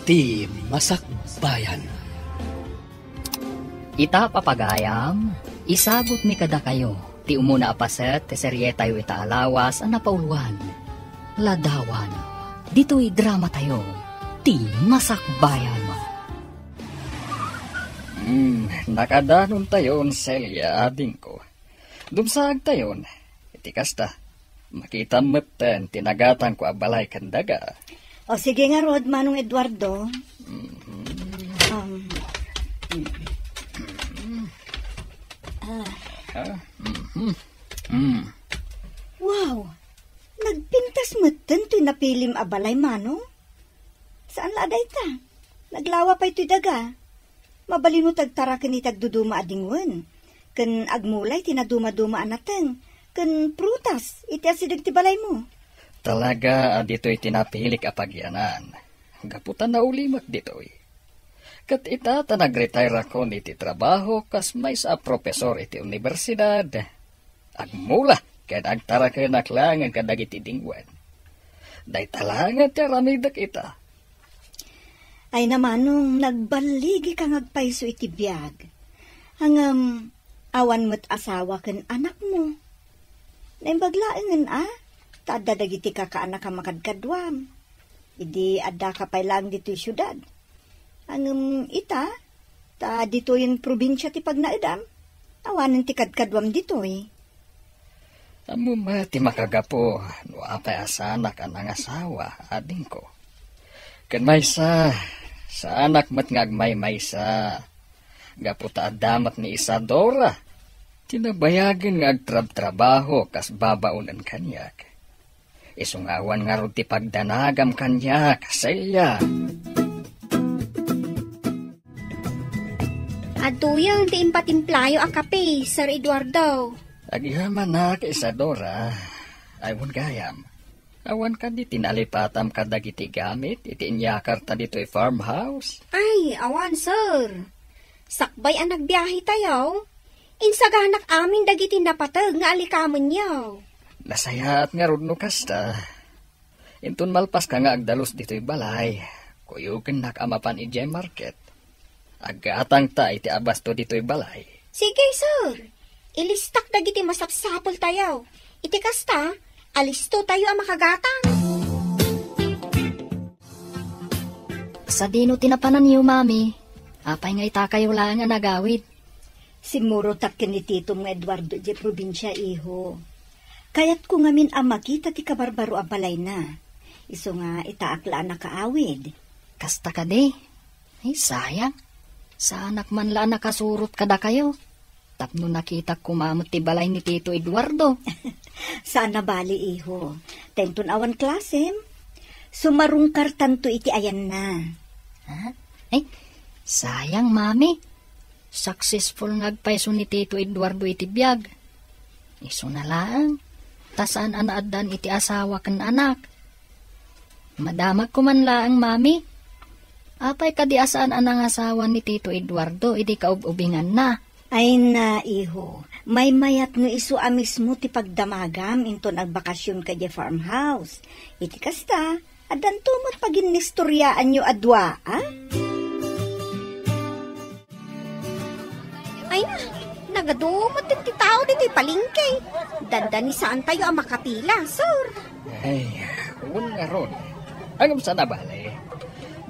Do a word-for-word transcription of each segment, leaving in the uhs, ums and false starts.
Ti Masakbayan. Ita, papagayam, isagutmi kadakayo ti umuna a paset ti serietayo ita a lawas a napauloan, Ladawan. Ditoy dramatayo, Ti Masakbayan. Hmm, nakadanontayon, Celia, adingko. Dumsaagtayon. Iti kasta, makitam metten ti nagatangko a balay ken daga. O, sige ngarud, Manong Eduardo. Mhm. Um, ah. Ah, mhm. Mm. Wow! Nagpintas metten toy napilim a balay, Manong? Saan la a dayta? Naglawa pay toy daga. Mabalinmo ti agtaraken iti agduduma a dingwen, ken agmula iti nadumaduma a nateng, ken prutas iti asideg ti balaymo. Talaga a ditoy ti napilik a pagyanan, gapu ta naulimek ditoy. Ket ita ta nagretire-akon iti trabaho kas maysa a profesor iti universidad, agmula ken agtarakenak laengen kadagiti dingwen. Dayta laengen ti aramidek ita. Ay, Manong, nagballigika nga agpayso iti biag. Ngem, awan met asawa ken anakmo. Naimbag laengen a, ta adda dagiti kakaanak a makadkaduam. Idi addaka pay laeng ditoy siudad. Ngem ita, ta ditoyen probinsia ti pagnaedam, awanen ti kadkaduam ditoy. Ammom met ti makagapu no apay a saanak a nangasawa, adingko. Ken maysa, saanak met nga agmaymaysa, gapu ta adda met ni Isadora ti nabayagen nga agtrabtrabaho kas babaonen kaniak. Isu nga awan ngarud ti pagdanagam kaniak, Celia. Adtoyen ti impatimplayo a kape, Sir Eduardo. Agyamanak, Isadora. Ay, wen gayam. Awan kadi ti nalipatam kadagiti gamit iti inyakarta ditoy farmhouse? Ay, awan, sir. Sakbay a nagbiahetayo, insaganak amin dagiti napateg nga alikamenyo. Nasayaat ngarud no kasta. Inton malpaska nga agdalus ditoy balay, kuyogennak a mapan idiay market. Aggatangta iti abasto ditoy balay. Sige, sir. Ilistak dagiti masapsapultayo. Iti kasta, alistotayo a makagatang. Sadino ti napananyo, Mami? Apay nga itakayo laeng a nagawid? Simmurotak ken ni titom nga Eduardo idiay probinsia, iho. Kayatko ngamin a makita ti kabarbaro a balayna. Isu nga itaak la a nakaawid. Kasta kadi? Ay, sayang. Saanak man la a nakasurot kadakayo. Tapno nakitak koma met ti balay ni Tito Eduardo. Saan a bali, iho. Ta inton awan klasem, sumarungkartanto iti ayanna. Ha? Ay, sayang, Mami. Successful nga agpayso ni Tito Eduardo iti biag. Isuna laeng, ta saan a naaddan iti asawa ken anak. Madamagko man laeng, Mami. Apay kadi a saan a nangasawa ni Tito Eduardo idi kaub-ubinganna? Ay na, iho, maymayat no isu a mismo ti pagdamagam inton agbakasionka idiay farmhouse. Iti kasta, addanto met paginnistoriaanyo a dua, a? Ay na, nagadu met ti tao ditoy palengke. Dandanisaantayo a makapila, sir. Ay, wen ngarud. Ngem saan a bale.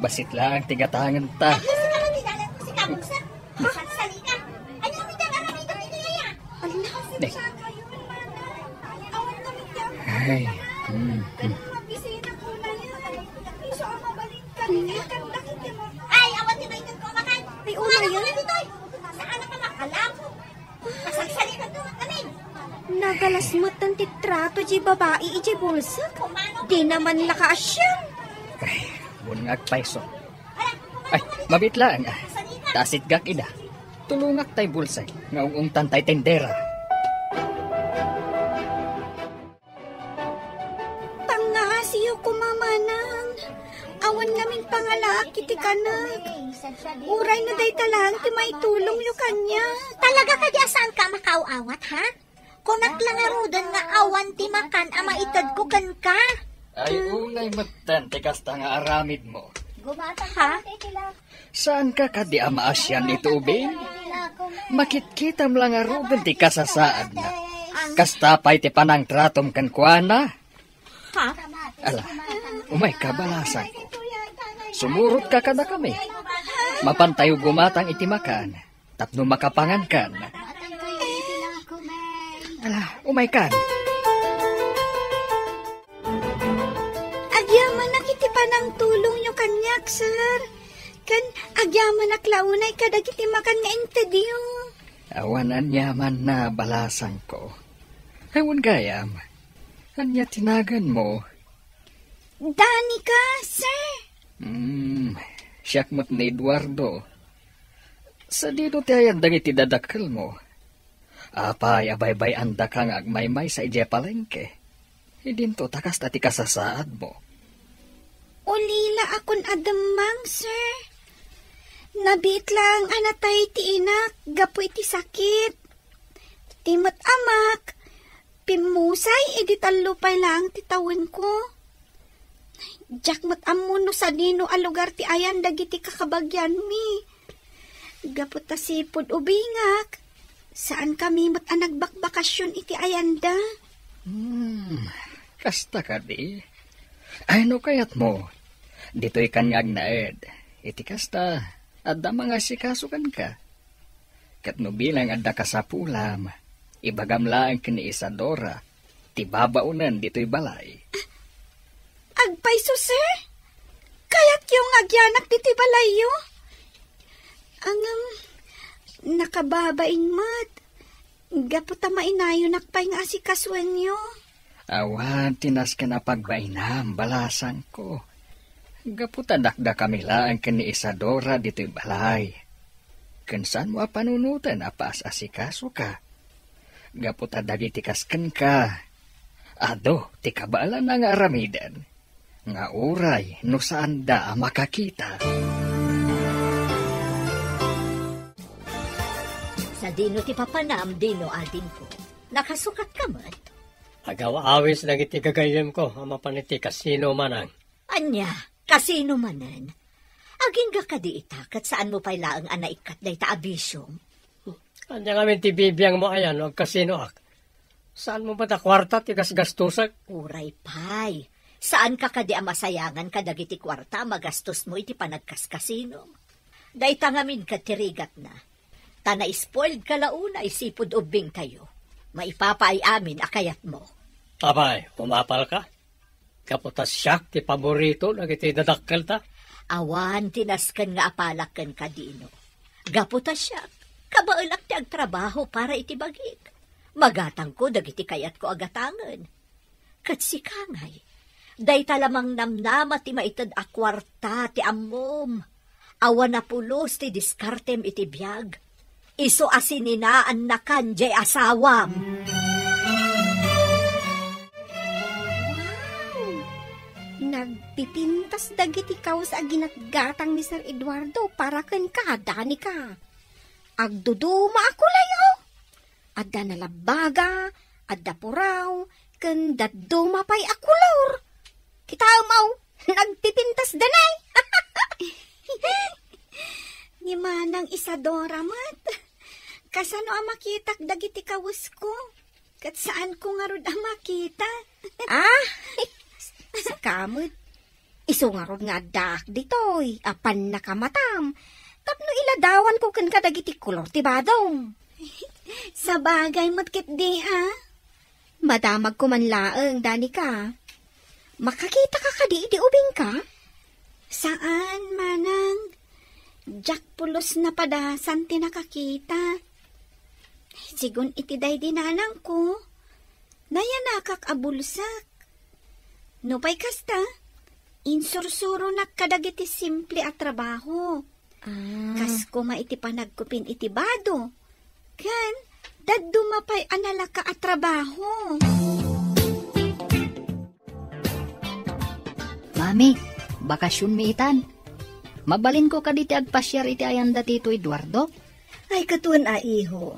Bassit laeng ti gatangenta. Ay, sika lang, ti dalan ko, sika, bugsak. Salsalita. Ay, kami dyan, aram, ito, ito, yaya. Ala. Ne. Ay, hmm, hmm. Ay, awan ti maited ko, makan. Ay, una yan. Saan na ka makalabo? Masagsalitan to, kami. Nagalas met ti trato ti babai iti bulsak. Di naman nakaasian. Ay, wen nga agpayso. Ay, mabiit laeng, ah. Ta sitgak ida. Tulongak tay bulsek nga ung-ungtan tay tendera. Pangngasiyo koma, manang. Awan ngamin pangalaak iti kanak. Uray no dayta laeng ti maitulongyo kaniak. Talaga kadi a saanka a makaaw-awat, ha? Kunak la ngaruden nga awan ti makan a maitedko kenka. Ay, unay metten ti kasta nga aramidmo. Ha? Saanka kadi a maasian iti ubing? Makitkitam la ngaruden ti kasasaadna. Kasta pay ti panangtratom kenkuana? Ha? Ala, umayka, balasangko. Sumurotka kadakami. Mapantayo gumatang iti makan tapno makapangankan. Ala, umaykan. Agyamanak iti panangtulongyo kaniak, sir. Ken agyamanak la unay kadagiti makan nga intedyo. Awan aniamanna, balasangko. Ay, wen gayam, ania ti naganmo? Danica, sir. Hmm, siak met ni Eduardo. Sadino ti ayan dagiti dadakkelmo? Apay a baybay-andaka nga agmaymaysa idiay palengke? Idinto ta kasta ti kasasaadmo. Ulila a kun-ademmang, sir. Nabiit laeng a natay ti inak gapu iti sakit. Ti met amak, pimmusay idi tallo pay laeng ti tawenko. Diak met ammo no sadino a lugar ti ayan dagiti kakabagianmi. Gapu ta sipud ubingak, saankami met a nagbakbakasyon iti ayanda. Hmm, kasta kadi? Ay, no kayatmo, ditoy kan nga agnaed. Iti kasta, adda mangasikaso kenka. Ket no bilang adda kasapulam, ibagam laeng ken ni Isadora ti babaonen ditoy balay. Agpayso, sir? Kayatyo nga agyanak ditoy balayyo? Ngem, nakababain met. Gapu ta mainayonak pay nga asikasoenyo. Awan ti nasken a pagbainam, balasangko. Gapu ta dakdakami laeng ken ni Isadora ditoy balay. Ken saanmo a panunoten a paas-asikasoka. Gapu ta dagiti kas kenka, adu ti kabaelanna nga aramiden, nga uray no saanda a makakita. Sadino ti papanam, Dino, adingko? Nakasukatka met? Agaw-awis dagiti gagayyemko a mapan iti kasino, manang. Ania? Kasino manen? Agingga kadi ita ket saanmo pay laeng a naikkat dayta a bisiom? Ania ngamin ti bibiangmo aya no agkasinoak? Saanmo met a kuarta ti gasgastosek? Uray pay. Saanka kadi a masayangan kadagiti kuarta a magastosmo iti panagkaskasinom? Dayta ngamin ket ti rigatna. Ta na-spoiledka la unay sipud ubbingtayo. Maipapaay amin a kayatmo. Apay, umapalka? Gapu ta siak ti paborito dagiti dadakkelta. Awan ti nasken nga apalak kenka, Dino. Gapu ta siak, kabaelak ti agtrabaho para iti bagik. Magatangko dagiti kayatko a gatangen. Ket sika ngay, dayta la mangnamnama ti maited a kuarta ti ammom. Awan a pulos ti diskartem iti biag. Isu a sininaannakan diay asawam. Wow! Nagpipintas dagiti kawes a ginatgatang ni Sir Eduardo para kenka, Danica. Agduduma a kulay, oh! Adda nalabbaga, adda puraw, ken dadduma pay a kolor. Kitaem, aw, nagpipintas danay. Ni Manang Isadora met. Kasano a makitak dagiti kawesko? Ket saanko ngarud a makita. Ah, sika met. Isu ngarud nga addaak ditoy a pannakamatam tapno iladawanko kenka dagiti kolor ti badom. Sabagay met ketdi, a. Madamagko man laeng, Danica. Makakitaka kadi iti ubingka? Saan, manang. Diak pulos napadasan ti nakakita. Sigun iti daydi nanangko, nayanakak a bulsak. Nupay kasta, insursuronak kadagiti simple a trabaho. Ah. Kas koma iti panagkupin iti bado, ken dadduma pay a nalaka a trabaho. Mami, bakasionmi itan. Mabalinko kadi ti agpasiar iti ayanda ti Tito Eduardo? Ay, ket wen a, iho.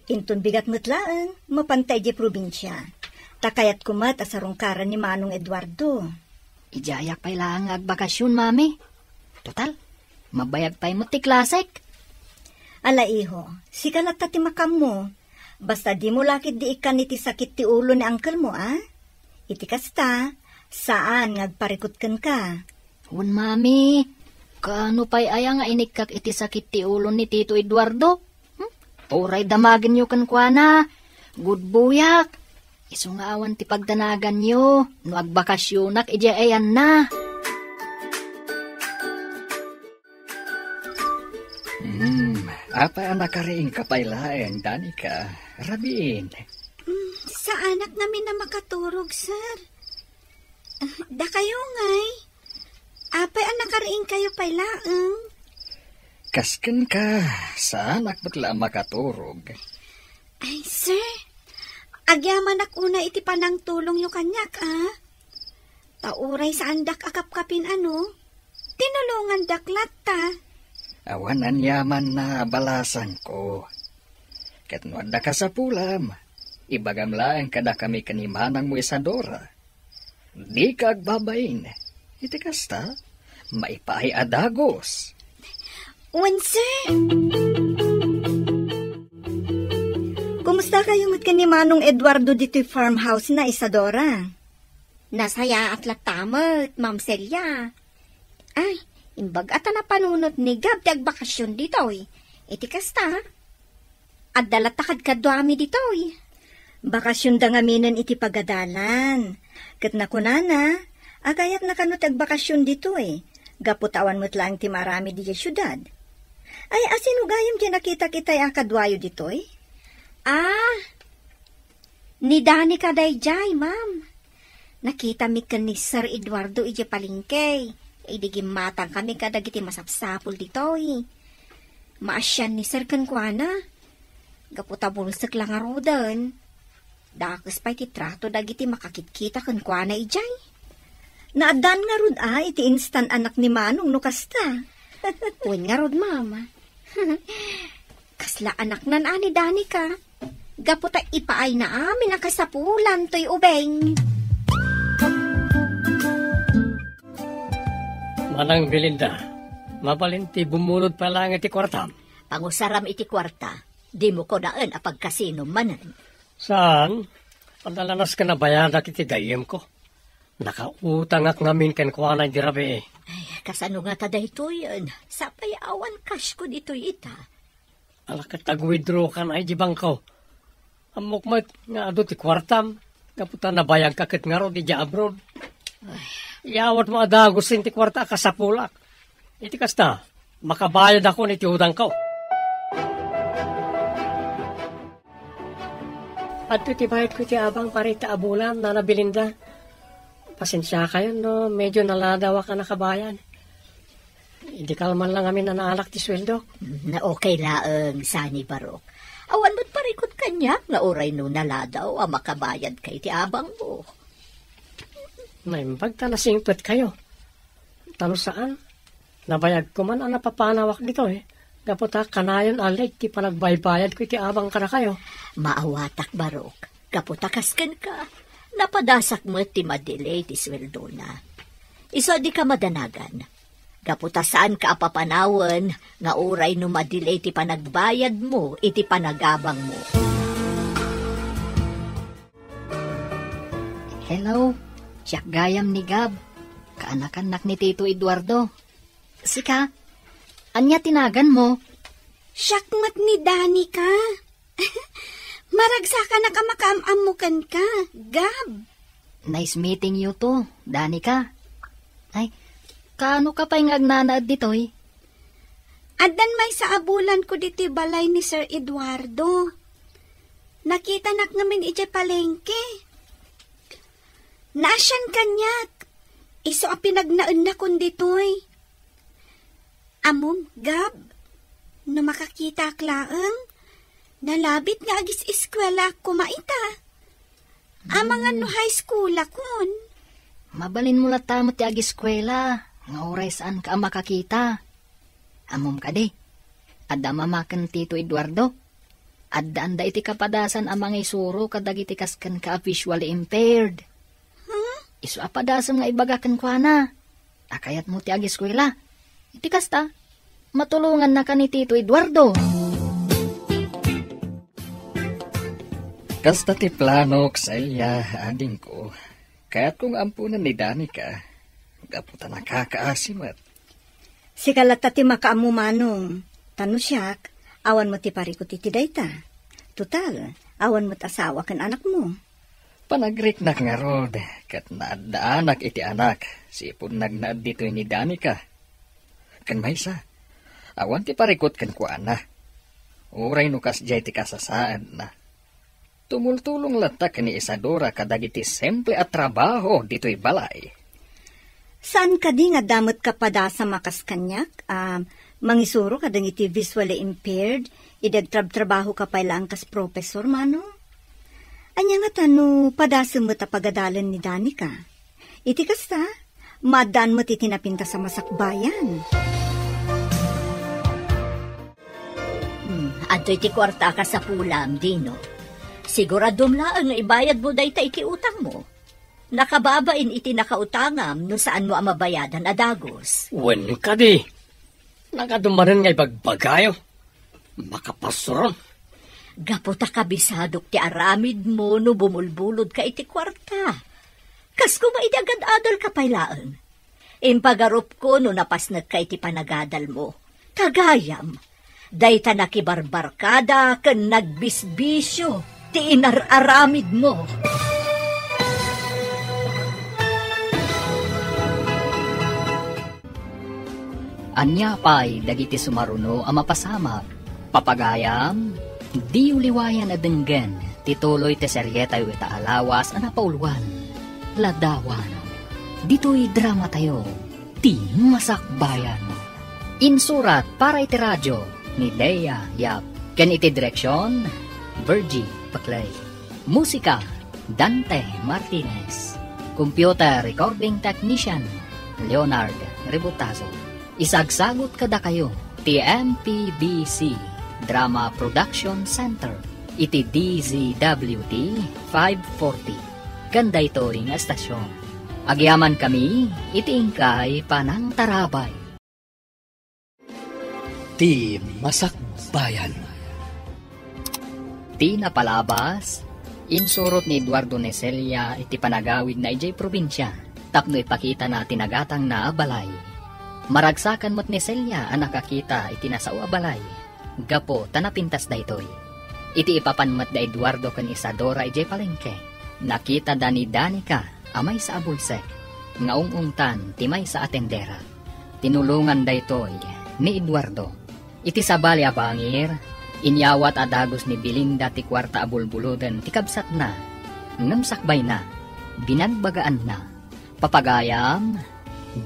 Inton bigat met laeng, mapanta idiay probinsia. Ta kayatko met a sarungkaran ni Manong Eduardo. Idiayak pay laeng nga agbakasion, Mami. Total, mabayag pay met ti klasek. Ala, iho, sika latta ti makaammo. Basta dimo la ketdi ikkan iti sakit ti ulo ni angkelmo, a? Iti kasta, saan nga agparikut kenka. Wen, Mami, kaano pay aya nga inikkak iti sakit ti ulo ni Tito Eduardo? Hmm? Uray damagenyo kenkuana. Gudbuyak. Isu nga awan ti pagdanaganyo no agbakasyonak idiay ayanna. Hmm, apay a nakariingka pay laeng, Danica? Rabiin. Mm, saanak ngamin a makaturog, sir. Ah, dakayo ngay. Apay a nakariingkayo pay laeng? Kas kenka, saanak met la a makaturog. Ay, sir, agyamanak unay iti panangtulongyo kaniak, a? Ta uray saandak a kapkapin, ano? Tinulongandak latta. Awan aniaman a balasangko. Ket no adda kasapulam, ibagam laeng kadakami ken ni manangmo Isadora. Dika agbabain. Iti kasta, maipaay a dagus. Wen, sir. Kumusta kayo met ken ni Manong Eduardo ditoy farmhouse na, Isadora? Nasayaat latta met, Ma'am Celia. Ay, imbag a ta napanunot ni Gab ti agbakasyon ditoy. Iti kasta, adda latta kadkaduami ditoy. Bakasyonda ngaminen iti pagadalan. Ket nakunana, agayatna kano ti agbakasyon ditoy, gapu ta awan met laeng ti maaramid idiay siudad. Ay, asino gayam ti nakitak itay a kaduayo ditoy? Ah, ni Danica daydiay, ma'am. Nakitami ken ni Sir Eduardo idiay palengke, idi gimmatangkami kadagiti masapsapul ditoy. Maasian ni Sir kenkuana. Gapu ta bulsek la ngaruden, dakes pay ti trato dagiti makakitkita kenkuana idiay. Naaddaan ngarud a iti instant anak ni Manong no kasta. Wen ngarud, ma'am. Kasla anaknan a ni Danica. Gapu ta ipaayna amin a kasapulan toy ubing. Manang Belinda, mabalin ti bumulod pay laeng iti kuartam? Pangusaram iti kuarta, dimo kunaen a pagkasinom manen. Saan? Adda la nasken a bayadak iti gayyemko. Nakautangak ngamin kenkuana idi rabii. Ay, kasano ngata daytoyen? Sapay awan cashko ditoy ita. Ala ket ag-withdraw kan ay di bangko. Ammok met nga adu ti kuartam, gapu ta nabayagka ket ngarud idiay abroad. Ay. Iyawatmo a dagusen ti kuarta a kasapulak. Iti kasta, makabayadakon iti utangko. Adto ti bayadko iti abang parita a bulan, Nana Belinda. Pasensiakayon no medyo naladawak a nakabayad. Idi kalman lang amin a naalak ti sueldok. Na okay laeng, sani Barok. Awan met parikut kaniak nga uray no naladaw a makabayadka iti abangmo. Naimbag ta nasingpetkayo. Ta no saan, nabayagko man a napapanawak ditoy, gapu ta kanayon a late ti panagbaybayadko iti abang kadakayo. Maawatak, Barok, gapu ta kas kenka, napadasak met ti madelay ti sueldona. Isu a dika madanagan, gapu ta saanka a papanawen nga uray no madelay ti panagbayadmo iti panagabangmo. Hello, siak gayam ni Gab. Kaanakannak ni Tito Eduardo. Sika, ania ti naganmo? Siak met ni Danica. Maragsakanak a makaam-ammo kenka, Gab. Nice meeting you too, Danica. Ay, kaano ka pay nga agnanaed ditoy? Addan maysa a bulanko ditoy balay ni Sir Eduardo. Nakitanak ngamin idiay palengke. Naasian kaniak. Isu a pinagnaennakon ditoy. Ammom, Gab, no makakitak laeng, nalabit nga agis-eskuelaak koma ita. Amangan no high schoolakon. Mabalinmo latta met ti agiskuela, nga uray saanka a makakita. Ammom kadi, adda mama ken Tito Eduardo. Addaanda iti kapadasan a mangisuro kadagiti kas kenka a visually impaired. Huh? Isu a padasem nga ibaga kenkuana a kayatmo ti agiskuela. Ti kasta, matulongannaka ni Tito Eduardo. Kasta ti planok, Celia, adingko. Kayatko nga amponen ni Danica. Gapu ta nakakaasi met. Sika latta ti makaammo, Manong. Ta no siak, awan met ti parikut iti dayta. Total, awan met asawa ken anakmo. Panagriknak ngarud, ket naaddaanak iti anak, sipud nagnaed ditoy ni Danica. Ken maysa, awan ti parikut kenkuana. Uray no kasdiay ti kasasaadna. Tumultulong latta ken ni Isadora kadagiti simple a trabaho ditoy balay. Saan kadi nga adda met kapadasam a kas kaniak a mangisuro kadagiti visually impaired idi agtrabtrabahoka pay laeng kas professor, Manong? Ania ngata no padasem met a pagadalen ni Danica? Iti kasta, maaddaan met iti napintas a masakbayan. Hmm, adtoy ti kuarta a kasapulam, Dino. Siguraduam laeng nga ibayadmo dayta iti utangmo. Nakababain iti nakautangam no saanmo a mabayadan a dagus. Wen kadi, nagadu manen nga ibagbagayo. Makapasuron. Gapu ta kabisadok ti aramidmo no bumulbulodka iti kuarta. Kas koma idi agad-adalka pay laeng. Impagarupko no napasnekka iti panagadalmo. Ta gayam, dayta nakibarbarkada ken nagbisbisio ti inar-aramidmo. Ania pay dagiti sumaruno a mapasamak? Papagayam, diyo liwayan a denggen ti tuloy ti serietayo ita a lawas a napauluan, Ladawan. Ditoy dramatayo, ti Masakbayan. Insurat para iti radio ni Dea Yap. Ken iti direksion, Virgie Paclay. Musika, Dante Martinez. Computer Recording Technician, Leonard Rebutazo. Isagsagut kadakayo ti M P B C Drama Production Center iti D Z W T five forty. Ken daytoy nga estasion, agyamankami iti inkay panangtarabay. Ti Masakbayan. Ti napalabas, insurot ni Eduardo ni Celia iti panagawidna idiay probinsia tapno ipakitana ti nagatangna a balay. Maragsakan met ni Celia a nakakita iti nasao a balay gapu ta napintas daytoy. Iti ipapan met da Eduardo ken Isadora idiay palengke, nakitada ni Danica a maysa a bulsek nga ung-ungtan ti maysa a tendera. Tinulongan daytoy ni Eduardo. Iti sabali a bangir, inyawat a dagus ni Belinda ti kuarta a bulbuloden ti kabsatna, ngem sakbayna, binagbagaanna. Papagayam,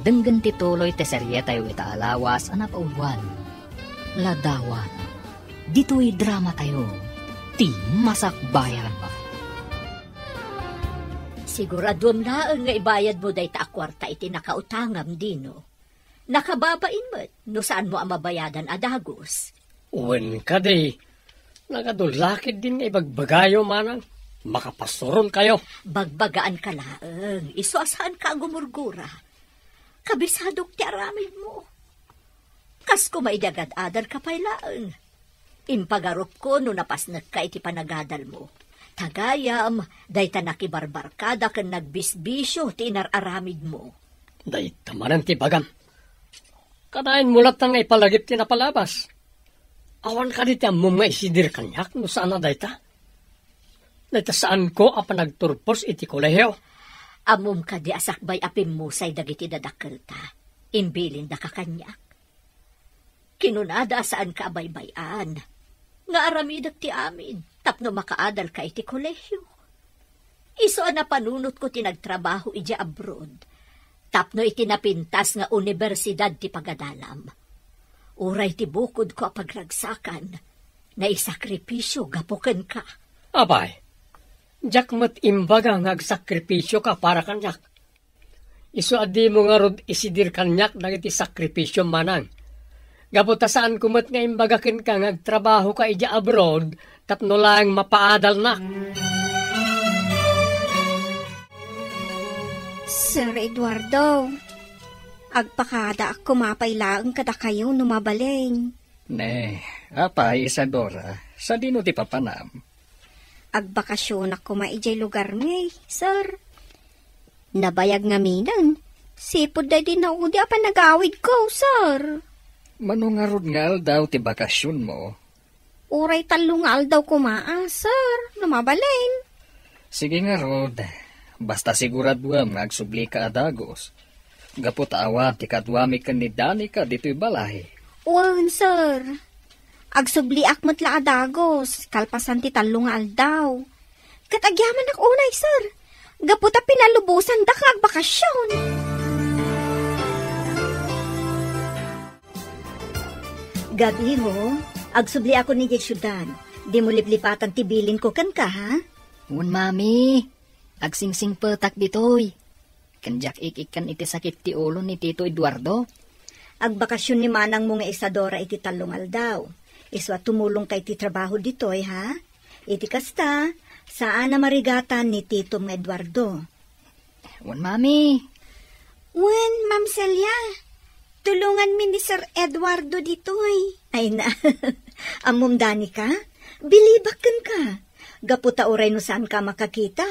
denggen ti tuloy ti serietayo ita a lawas a napauluan, Ladawan. Ditoy dramatayo, ti Masakbayan. Siguraduam laeng nga ibayadmo dayta a kuarta iti nakautangam, Dino. Nakababain met no saanmo a mabayadan a dagus. Wen kadi, nagadu la ketdin nga ibagbagayo, Manang. Makapasuronkayo. Bagbagaanka laeng, isu a saanka a gumurgura. Kabisadok ti aramidmo. Kas koma idi agad-adarka pay laeng. Impagarupko no napasnekka iti panagadalmo. Ta gayam, dayta nakibarbarkada ken nagbisbisio ti inar-aramidmo. Dayta manen ti bagam. Kanayon mo latta nga ipalagip ti napalabas. Awan kadi ti ammom nga isidir kaniak no saan a dayta? Dayta saanko a panagturpos iti kolehio. Ammom kadi a sakbay a pimmusay dagiti dadakkelta, imbilindaka kaniak. Kinunada a saanka a baybay-an, nga aramidek ti amin tapno makaadalka iti kolehio. Isu a napanunotko ti nagtrabaho idiay abroad tapno iti napintas nga universidad ti pagadalam. Uray ti bukodko a pagragsakan, naisakripisio gapu kenka. Apay, diak met imbaga nga agsakripisioka para kaniak. Isu a dimo ngarud isidir kaniak dagiti sakripisio, Manang. Gapu ta saanko met nga imbaga kenka nga agtrabahoka idiay abroad tapno laeng mapaadalnak. Sir Eduardo, Agpakadaak koma pay laeng kadakayo no mabalin. Ne, apay, Isadora, sadino ti papanam? Agbakasionak koma idiay lugarmi, sir. Nabayag ngaminen. Sipud daydi naudi a panagawidko, sir. Mano ngarud nga aldaw ti bakasionmo? Uray tallo nga aldaw koma, a, sir, no mabalin. Sige ngarud, basta siguraduem nga agsublika a dagus. Gapu ta awan ti kaduami ken ni Danica ditoy balay. Wen, sir. Agsubliak met la a dagus, kalpasan ti tallo nga aldaw. Ket agyamanak unay, sir. Gapu ta pinalubosandak nga agbakasion. Gabiho, agsubliakon idiay siudad. Dimo liplipatan ti bilinko kenka, ha? Wen, Mami. Agsingsingpetak ditoy. Ken diak ik-ikkan iti sakit ti ulo ni Tito Eduardo. Agbakasion ni manangmo nga Isadora iti tallo nga aldaw. Isu a tumulongka iti trabaho ditoy, ha? Iti kasta, saan a marigatan ni Titom nga Eduardo. Wen, Mami. Wen, Ma'am Celia, tulonganmi ni Sir Eduardo ditoy. Ay na, ammom, Danica? Bilibak kenka. Gapu ta uray no saanka a makakita,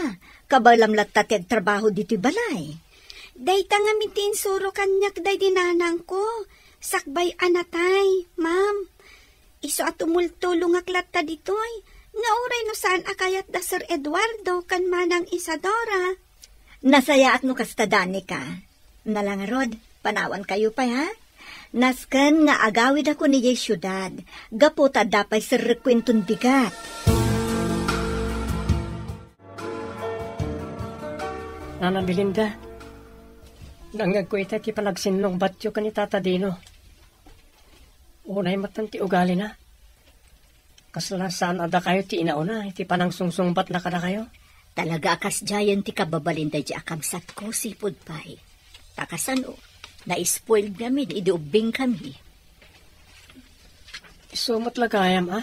kabaelam latta ti agtrabaho ditoy balay. Dayta ngamin ti insuro kaniak daydi nanangko, sakbay a natay, ma'am. Isu a tumultulongak latta ditoy, nga uray no saan a kayat da Sir Eduardo ken Manang Isadora. Nasayaat no kasta, Danica. Nala ngarud, panawankayo pay, ha? Nasken nga agawidakon idiay siudad, gapu ta adda pay serrekko inton bigat. Nana Belinda, nangngegko ita ti panagsinnungbatyo ken ni Tata Dino. Unay met ti ugalina. Kasla saan a dakayo ti inauna iti panangsungsungbatna kadakayo? Talaga a kasdiayen ti kababalin daydi a kabsatko, sipud pay. Ta kasano, na-spoiled ngamin idi ubbingkami. Isu met la gayam, a?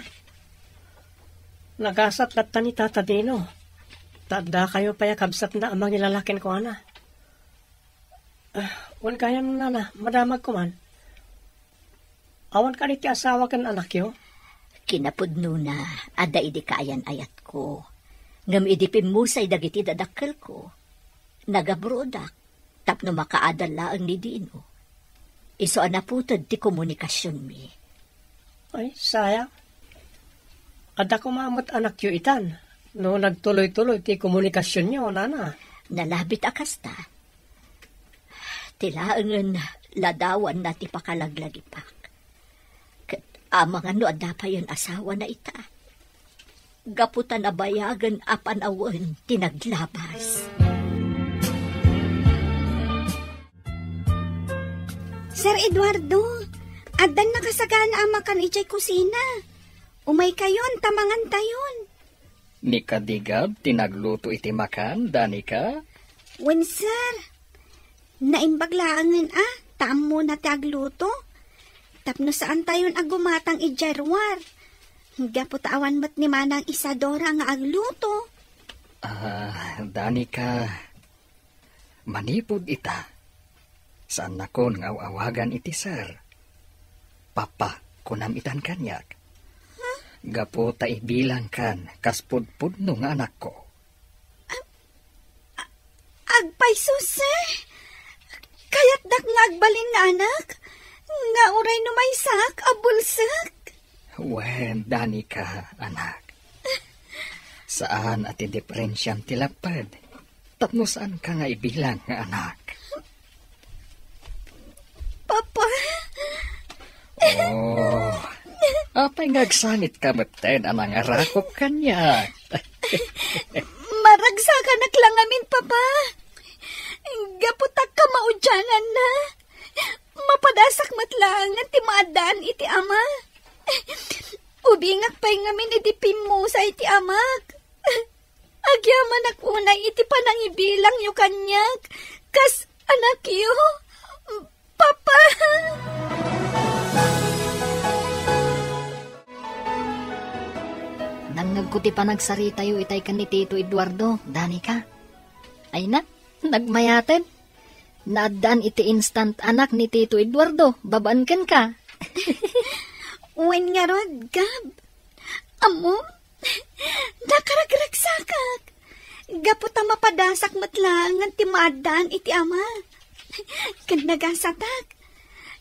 Nagasat latta ni Tata Dino. Ta addakayo pay a kabsatna a mangilalaki kenkuana. Ah, wen gayam, nana, madamagko man. Awan kadi ti asawa ken anakyo? Kinapudnona, adda idi kaayan-ayatko. Ngem idi pimmusay dagiti dadakkelko, nagabruodak tapno makaadal laeng ni Dino. Isu a naputed ti komunikasionmi. Ay, sayang. Adda koma met anakyo itan, no nagtuloy-tuloy ti komunikasionyo, nana. Nalabit a kasta. Ti laengen ladawanna ti pakalaglagipak. Ket amangan no adda payen asawana ita. Gapu ta nabayagen a panawen ti naglabas. Sir Eduardo, addan nakasagana a makan idiay kusina. Umaykayon, ta mangantayon. Ni Kadigab ti nagluto iti makan, Danica? Wen, sir. Naimbag laengen a, ta ammona ti agluto. Tapno saantayon a gumatang idiay ruar. Gapu ta awan met ni Manang Isadora nga agluto. Ah, Danica, manipud ita, saannakon nga aw-awagan iti sir. Papa, kunam itan kaniak. Huh? Gapu ta ibilangkan kas pudpudno nga anakko. A-, agpayso, sir. Kayatdak nga agbalin nga anak, nga uray no maysak a bulsek. Wen, Danica, anak. Saan a ti diferensiam ti lapped. Tapno saanka nga ibilang nga anak. Papa? Oh, apay nga agsangitka metten a nangarakop kaniak? Maragsakanak la ngamin, Papa. Gapu ta kamaudiananna. Mapadasak met laengen ti maaddaan iti ama. Ubingak pay ngamin idi pimmusay ti amak. Agyamanak unay iti panangibilangyo kaniak kas anakyo. Papa! Nangngegko ti panagsaritayo itay ken ni Tito Eduardo, Danica. Ay na, nagmayaten. naaddaan iti instant anak ni Tito Eduardo, babaen kenka. Wen ngarud, Gab. Ammom, nakaragragsakak. Gapu ta mapadasak met laengen ti maaddaan iti ama. Ken nagasatak.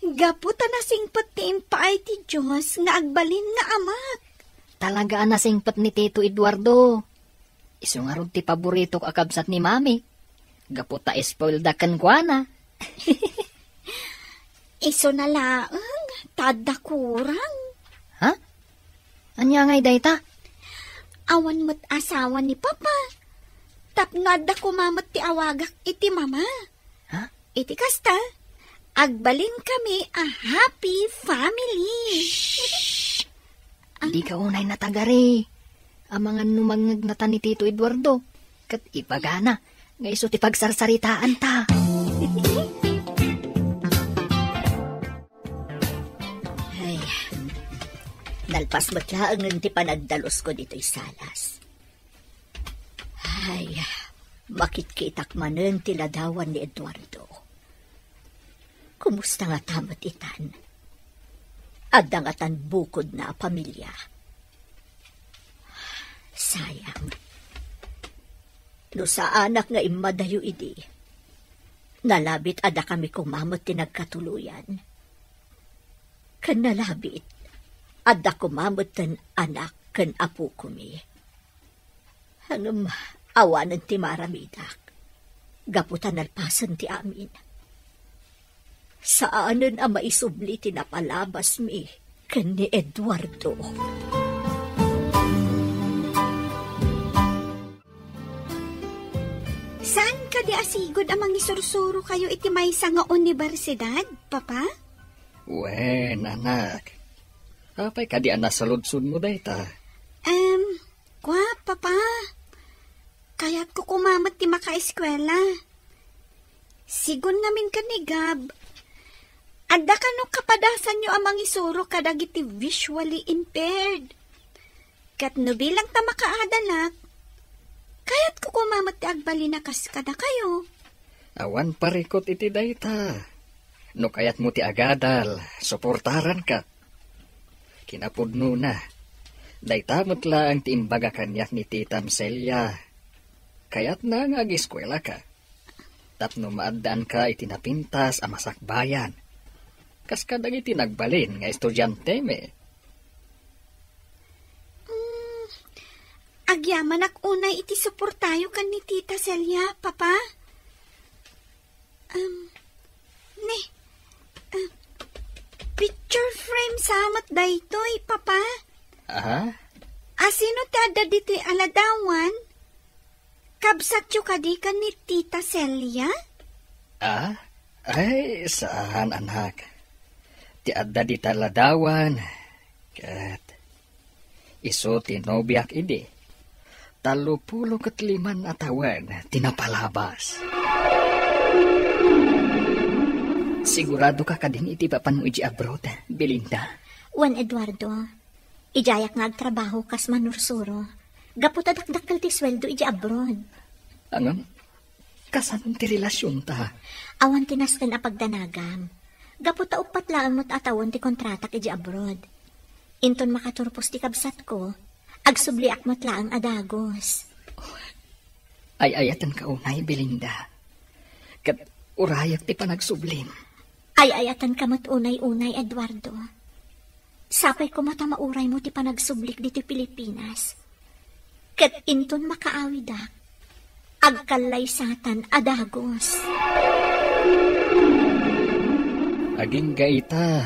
Gapu ta nasingpet ti impaay ti Dios nga agbalin nga amak. Talaga a nasingpet ni Tito Eduardo. Isu ngarud ti paboritok a kabsat ni Mami. Gapu ta spoiled kenkuana. Isuna laeng, ta adda kurang. Ha? Ania ngay dayta? Awan met asawa ni Papa. Tapno adda koma met ti awagak iti mama. Ha? Iti kasta, agbalinkami a happy family. Shh! Ah. Dika unay natagari. Amangan no mangngegnatan ni Tito Eduardo. Ket ibagana nga isu ti pagsarsaritaanta. Ay, nalpas met laengen ti panagdalusko ditoy salas. Ay, makitkitak manen ti ladawan ni Eduardo. Kumusta ngata met itan? Adda ngatan bukodna a pamilia? Sayang. No saanak nga immadayo idi, nalabit a dakami koma met ti nagkatuloyan. Ken nalabit, adda koma metten anak ken apokomi. Ngem awanen ti maaramidak, gapu ta nalpasen ti amin. Saanen a maisubli ti napalabasmi ken ni Eduardo. Saan kadi a sigud a mangisursuro kayo iti maysa nga universidad, Papa? Wen, anak. Apay kadi a nasaludsodmo dayta? Em, Kua, Papa, kayatko koma met ti makaeskuela. Sigun ngamin ken ni Gab, adda kano kapadasanyo a mangisuro kadagiti visually impaired. Ket no bilang ta makaadalak, kayatko koma met ti agbalin a kas kadakayo. Awan parikut iti dayta. No kayatmo ti agadal, suportaranka. Kinapudnona, dayta met laeng ti imbaga kaniak ni Titam Celia. Kayatna nga ageskuelaka tapno maaddaanka iti napintas a masakbayan, kas kadagiti nagbalin nga estudiantemi. Mm, agyamanak unay iti suportayo ken ni Tita Celia, Papa. Um, ne, ah, picture frame sa met daytoy, Papa. Aha? Asino ti adda ditoy a ladawan? Kabsatyo kadi ken ni Tita Celia? Ah? Ay, saan, anak. Ti adda dita ladawan, ket isu ti nobiak idi. Tallopulo ket liman a tawen ti napalabas. Sigurado ka kadin iti papanmo iti abroad, Belinda? Wen, Eduardo. Idiayak nga agtrabaho kas manursuro. Gapu ta dakdakkel ti sueldo iti abroad. Ngem, kasano ti relasionta? Awan ti nasten a pagdanagam. Gapu ta uppat laeng met a tawen ti kontratak iti abroad. Inton makaturpos ti kabsatko, agsubliak met laeng a dagos. Ay-ayatenka unay, Belinda. Ket urayak ti panagsublim. Ay-ayatenka met unay-unay, Eduardo. Sapay koma ta mauraymo ti panagsublik ditoy Pilipinas. Ket inton makaawidak, agkallaysatan a dagos. Agingga ita,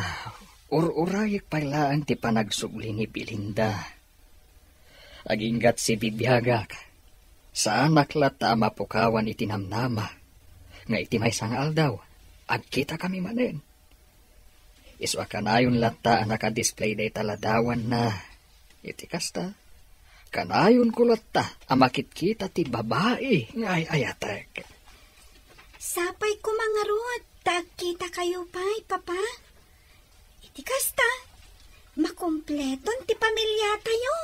ur-urayek pay laeng ti panagsubli ni Belinda. Aginggat sibibiagak, saanak latta a mapukawan iti namnama nga iti maysa nga aldaw, agkitakami manen. Isu a kanayon latta a nakadisplay dayta ladawanna. Iti kasta, kanayonko latta a makitkita ti babai nga ay-ayatek. Sapay koma ngarud ta agkitakayo pay, Papa. Iti kasta, makumpleton ti pamiliatayo.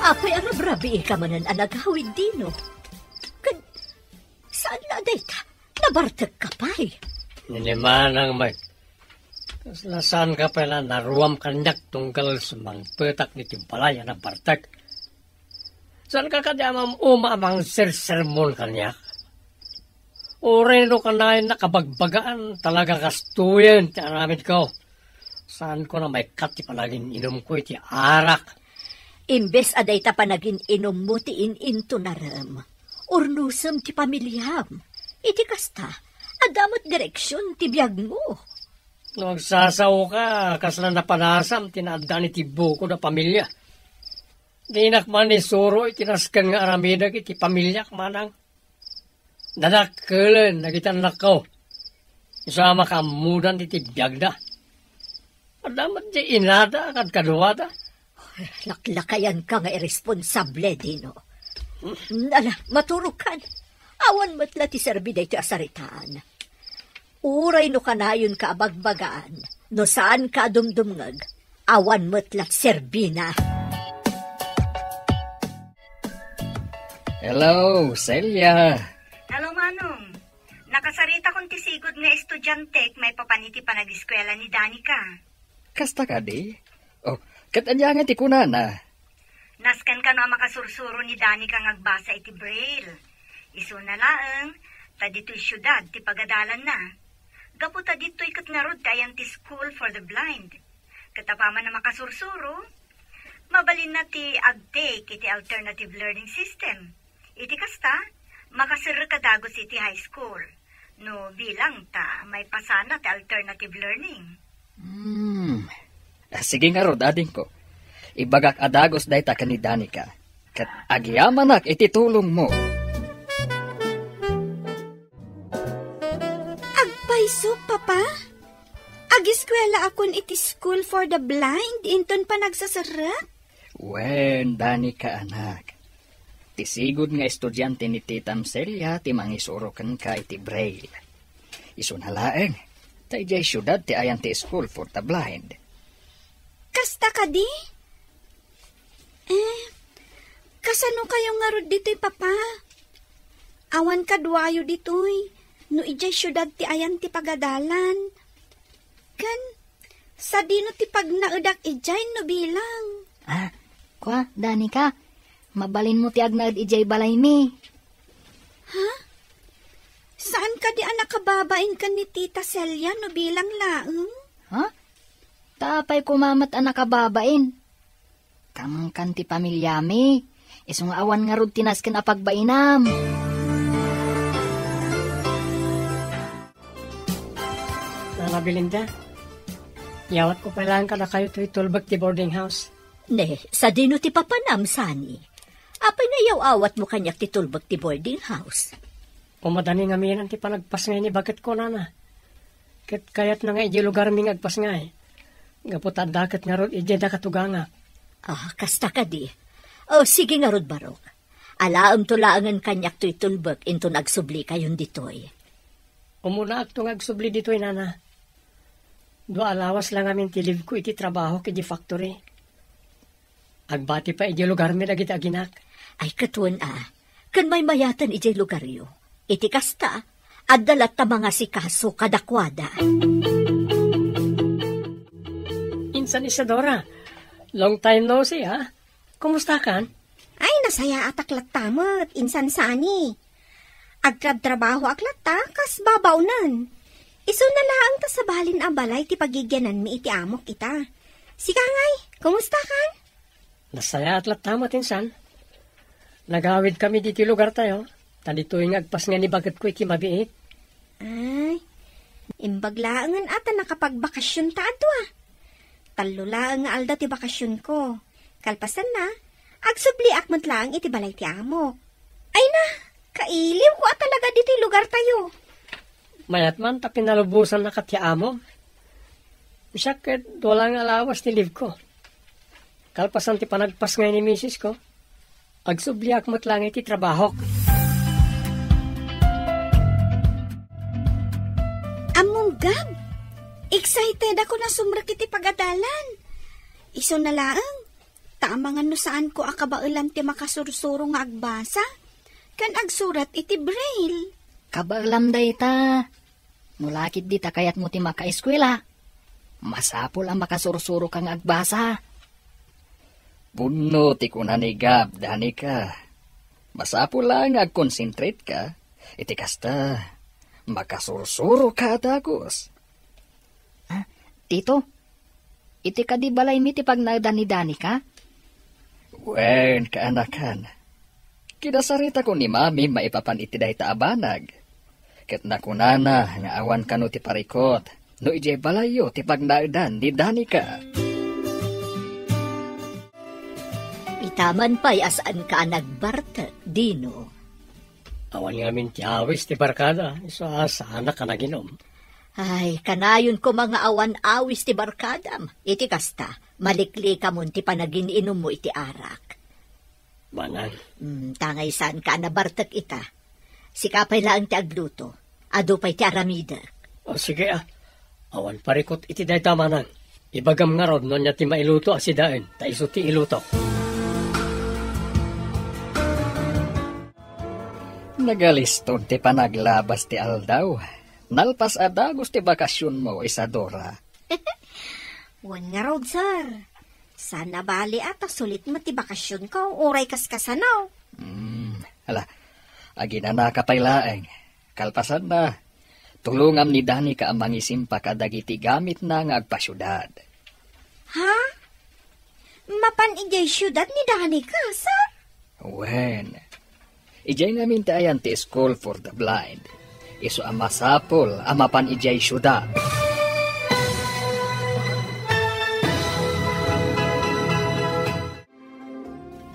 Apay a rabrabiika manen a nagawid, Dino? Ken saan la a dayta? Nabartekka pay? Ni manang met. Kasla saanka pay la naruam kaniak tunggal sumangpetak iti balay a nabartek? Saanka kadi a mam-uma a mangsersermon kaniak? Uray no kanayon a kabagbagaan, talaga kastoyen ti aramidko. Saanko a maikkat ti panagin-inumko iti arak. Imbes a dayta panagin-inummo ti in-intunarem, urnosem ti pamiliam. Iti kasta, adda met direksion ti biagmo. No agsasaoka, kasla napanasam ti naaddaan iti bukod a pamilia. Dinak man isuro iti nasken nga aramidek iti pamiliak, manang. Dadakkelen dagiti annakko. Isu a makaammodan iti biagda. Adda met diay inada a kadkaduada. Laklakayanka nga irresponsable, Dino. Ala, maturogkan. Awan met la ti serbi daytoy a saritaan. Uray no kanayonka a bagbagaan, no saanka a dumdumngeg, awan met la ti serbina. Hello, Celia. Hello, Manong. Nakasaritakon ti sigud nga estudiantek maipapan iti panagiskuela ni Danica. Kasta kadi? Oh, ket ania nga ti kunana? Nasken kano a makasursuro ni Danica nga agbasa iti Braille. Isuna laeng, ta ditoy siudad ti pagadalanna. Gapu ta ditoy ket ngarud ti ayan ti School for the Blind. Ket apaman a makasursuro, mabalinna ti agtake iti alternative learning system. Iti kasta, makaserrek a dagus iti high school. No bilang ta maipasana ti alternative learning. Hmm. Ah, sige ngarud, adingko. Ibagak a dagus dayta ken ni Danica. Ket agyamanak iti tulongmo. Agpayso, Papa? Agiskuelaakon iti School for the Blind inton panagsaserrek? Wen, Danica, anak. Ti sigud nga estudiante ni Titam Celia ti mangisuro kenka iti Braille. Isuna laeng, ta idiay siudad ti ayan ti School for the Blind. Kasta kadi? Eh, kasano kayo ngarud ditoy, Papa? Awan kaduayo ditoy, no idiay siudad ti ayan ti pagadalan. Ken, sadino ti pagnaedak idiay no bilang? Ah, kua, Danica, mabalinmo ti agnaed idiay balaymi. Ha? Saan kadi a nakababain ken ni Tita Celia no bilang laeng? Ha? Ta apay koma met a nakababain? Kamkan ti pamiliami. Isu nga awan ngarud ti nasken a pagbainam. Nana Belinda, iyawatko pay laeng kadakayo toy tulbek ti boarding house. Ne, sadino ti papanam, Sani? Apay nga iyaw-awatmo kaniak ti tulbek ti boarding house? Umadani ngamin ti panagpasngay ni baketko, nana. Ket kayatna nga idiay lugarmi nga agpasngay. Gapu ta adda ket ngarud idiay dakatugangak. Ah, kasta kadi. Oh, sige ngarud, barok. Alaemto laengen kaniak toy tulbek inton agsubli kayon ditoy. Umunaakto nga agsubli ditoy, nana. Dua a lawas la ngamin ti leave ko iti trabahok iti factory. Agbati pay idiay lugarmi dagiti aginak. Ay, ket wen a, ken maymayaten idiay lugaryo. Iti kasta, adda latta mangasikaso kadakuada. Insan Isadora, long time no see, ha? Kumustakan? Ay, nasayaatak latta met, Insan Sani. Agtrabtrabahoak latta kas babaonen. Isuna laeng ta sabalin a balay ti pagigiananmi iti amok ita. Sika ngay, kumustakan? Nasayaat latta met, Insan. Nagawidkami ditoy lugartayo, ta ditoy nga agpasngay ni baketko iti mabiit. Ay, imbag laengen a ta nakapagbakasionta a dua. Tallo laeng nga aldaw ti bakasionko. Kalpasanna, agsubliak met laeng iti balay ti amok. Ay na, kailiwko a talaga ditoy lugartayo. Mayat man ta pinalubosannaka ti amom. Siak ket dua laeng nga lawas ti leave ko. Kalpasan ti panagpasngay ni misis ko, agsubliak met laeng iti trabahok. Ammom, Gab, excited ako a sumrek iti pagadalan. Isuna laeng, Ta amangan no saanko a kabaelam ti makasursuro nga agbasa, ken agsurat iti braille. Kabaelam dayta. No lakit dita kayatmo ti makaeskuela, masapul a makasursuroka nga agbasa. Pudno ti kuna ni Gab, Danica. Masapul la nga agkonsentrate ka. Iti kasta, makasursuroka a dagus. Ah, Tito, iti kadi balaymi ti pagnaedan ni Danica? Wen, kaanakan. Kinasaritakon ni Mami maipapan iti dayta a banag. Ket nakunana nga awan kano ti parikut no idiay balayyo ti pagnaedan ni Danica. Itaman pay a saanka a nagbartek, Dino. Awan ngamin ti awis ti barkada, isu a saanak a naginum. Ay, kanayon koma nga awan awis ti barkadam. Iti kasta, maliklikamon ti panagin-inummo iti arak. Manang. Hmm, tangay saanka a nabartek ita. Sika pay laeng ti agluto. Adu pay ti aramidek. O, sige, ah. Awan parikut iti dayta, Manang. Ibagam ngarud no ania ti mailuto a sidaen, ta isu ti ilutok. Nagaliston ti panaglabas ti aldaw. Nalpas a dagus ti bakasionmo, Isadora. Wen ngarud, sir. Saan a bali a ta sulit met ti bakasionko, uray kaskasano. Hmm, ala, aginanaka pay laeng. Kalpasanna, tulongam ni Danica a mangisimpa kadagiti gamitna nga agpasiudad. Ha? Mapan idiay siudad ni Danica, sir? Wen, idiay ngamin ti ayan ti School for the Blind. Isu a masapul a mapan idiay siudad.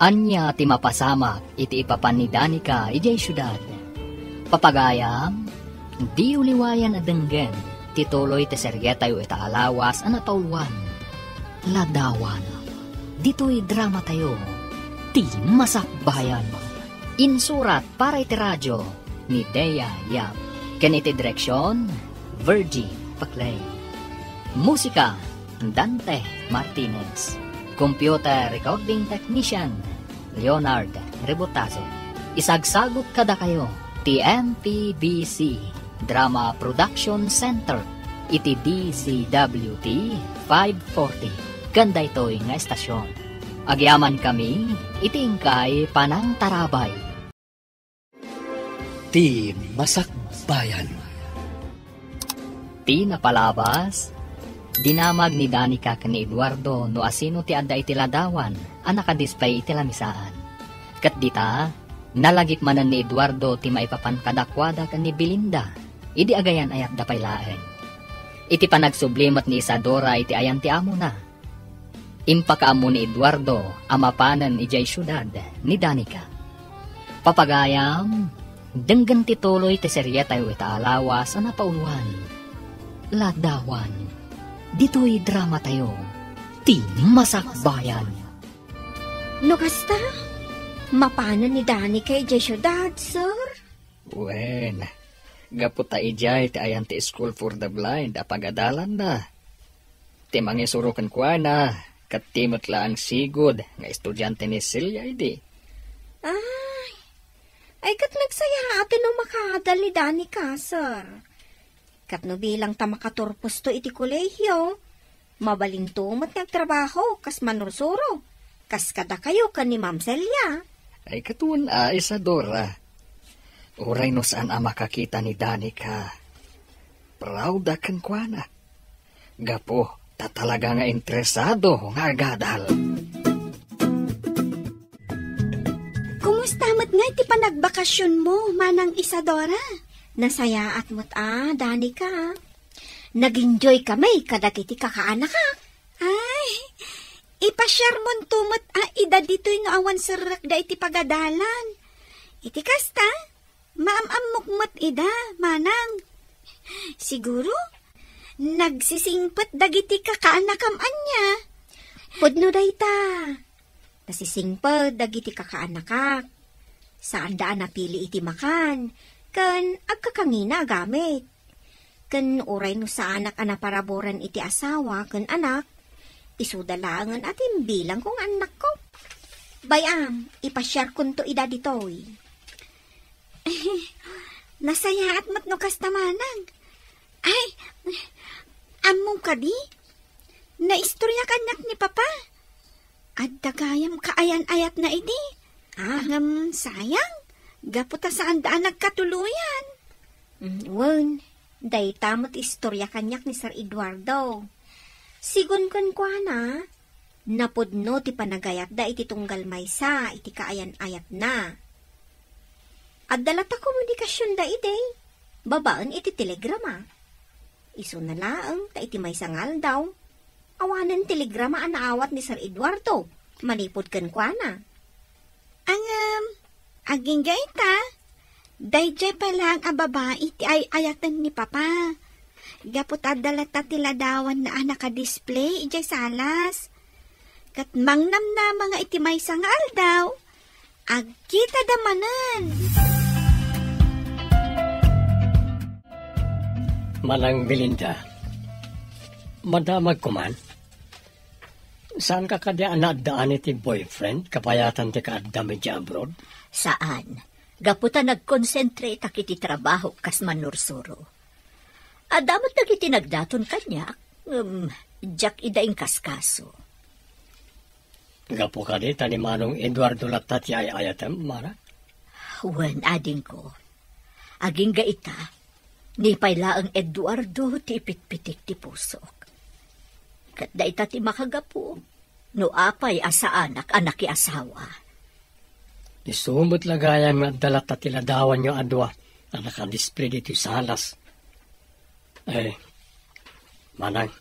Ania ti mapasamak iti ipapan ni Danica idiay siudad? Papagayam, diyo liwayan a denggen ti tuloy ti serietayo ita a lawas a napauluan. Ladawan. Ditoy dramatayo, Ti Masakbayan. Insurat para iti radyo ni Dea Yap. Ken iti direksyon, Virgie Paclay. Musika, Dante Martinez. Computer recording technician, Leonard Rebotazo. Isagsagut kadakayo ti M P B C Drama Production Center iti D Z W T five forty ken daytoy nga estasion. Agyamankami iti inkay panangtarabay. Ti Masakbayan. Ti napalabas, dinamag ni Danica ken ni Eduardo no asino ti adda iti ladawan a nakadispay iti lamisaan. Ket dita, nalagip manen ni Eduardo ti maipapan kadakuada ken ni Belinda idi agayan-ayatda pay laeng. Iti panagsubli met ni Isadora iti ayan ti amona, impakaammo ni Eduardo a mapanen idiay siudad ni Danica. Papagayam, denggen ti tuloy ti serietayo ita a lawas a napauluan. Ladawan. Ditoy dramatayo, Ti Masakbayan. No kasta, mapanen ni Danica idiay siudad, sir? Wen, gapu ta idiay ti ayan ti School for the Blind a pagadalanna. Ti mangisuro kenkuana, ket ti met laeng sigud nga estudiante ni Celia idi. Ay, ay, ket nagsayaat no makadal ni Danica, sir. Ket no bilang ta makaturposto iti kolehiyo, mabalinto met nga agtrabaho kas manursuro, kas kadakayo ken ni Ma'am Celia. Ay, ket wen a, Isadora. Uray no saan a makakita ni Danica, proud a kenkuana. Gapu ta talaga nga interesado nga agadal. Kumusta met ngay ti panagbakasionmo, Manang Isadora? Nasayaat met a, Danica. Nag-enjoy kami kadagiti kakaanakak. Ay, ipasiarmonto met a ida ditoy no awan serrekda iti pagadalan. Iti kasta, maam-ammok met ida, Manang. Siguro, nagsisingpet dagiti kakaanakam ania. Pudno dayta. Nasisingpet dagiti kakaanakak. Saanda a napili iti makan, ken agkakangina a gamit. Ken uray no saanak a naparaburan iti asawa ken anak, Isuda laengen a timbilangko nga annakko. Bay-am, ipasiarkonto ida ditoy. Nasayaat met no kasta, manang. Ay, ammom kadi? Naistorya kaniak ni Papa. Adda gayam kaayan-ayatna idi. Ah? Ngem sayang, gapu ta saanda a nagkatuloyan. Mm, wen, dayta met istorya kaniak ni Sir Eduardo. Sigun kenkuana, napudno ti panagayatda iti tunggal maysa iti kaayan-ayatna. Adda latta komunikasionda idi, babaen iti telegrama. Isuna laeng ta iti maysa nga aldaw, awanen telegrama a naawat ni Sir Eduardo manipud kenkuana. Ngem, agingga ita, daydiay pay laeng a babai ti ay-ayaten ni Papa. Gapu ta adda latta ti ladawanna a nakadisplay idiay salas. Ket mangnamnama nga iti maysa nga aldaw, agkitada manen. Manang Belinda, madamagko man. Saanka kadi a naaddaan iti boyfriend kabayatan ti kaaddam idiay abroad? Saan. Gapu ta nagkonsentrateak iti trabahok kas mannursuro. Adda met dagiti nagdaton kaniak, ngem diak ida inkaskaso. Gapu kadi ta ni Manong Eduardo latta ti ay-ayatem, Mara? Wen, adingko. Agingga ita, ni pay laeng Eduardo ti ipitpitik ti pusok. Ket dayta ti makagapu no apay a saanak a nakiasawa. Isu met la gayam nga adda latta ti ladawanyo a dua a nakadisplay ditoy salas. Eh, manang,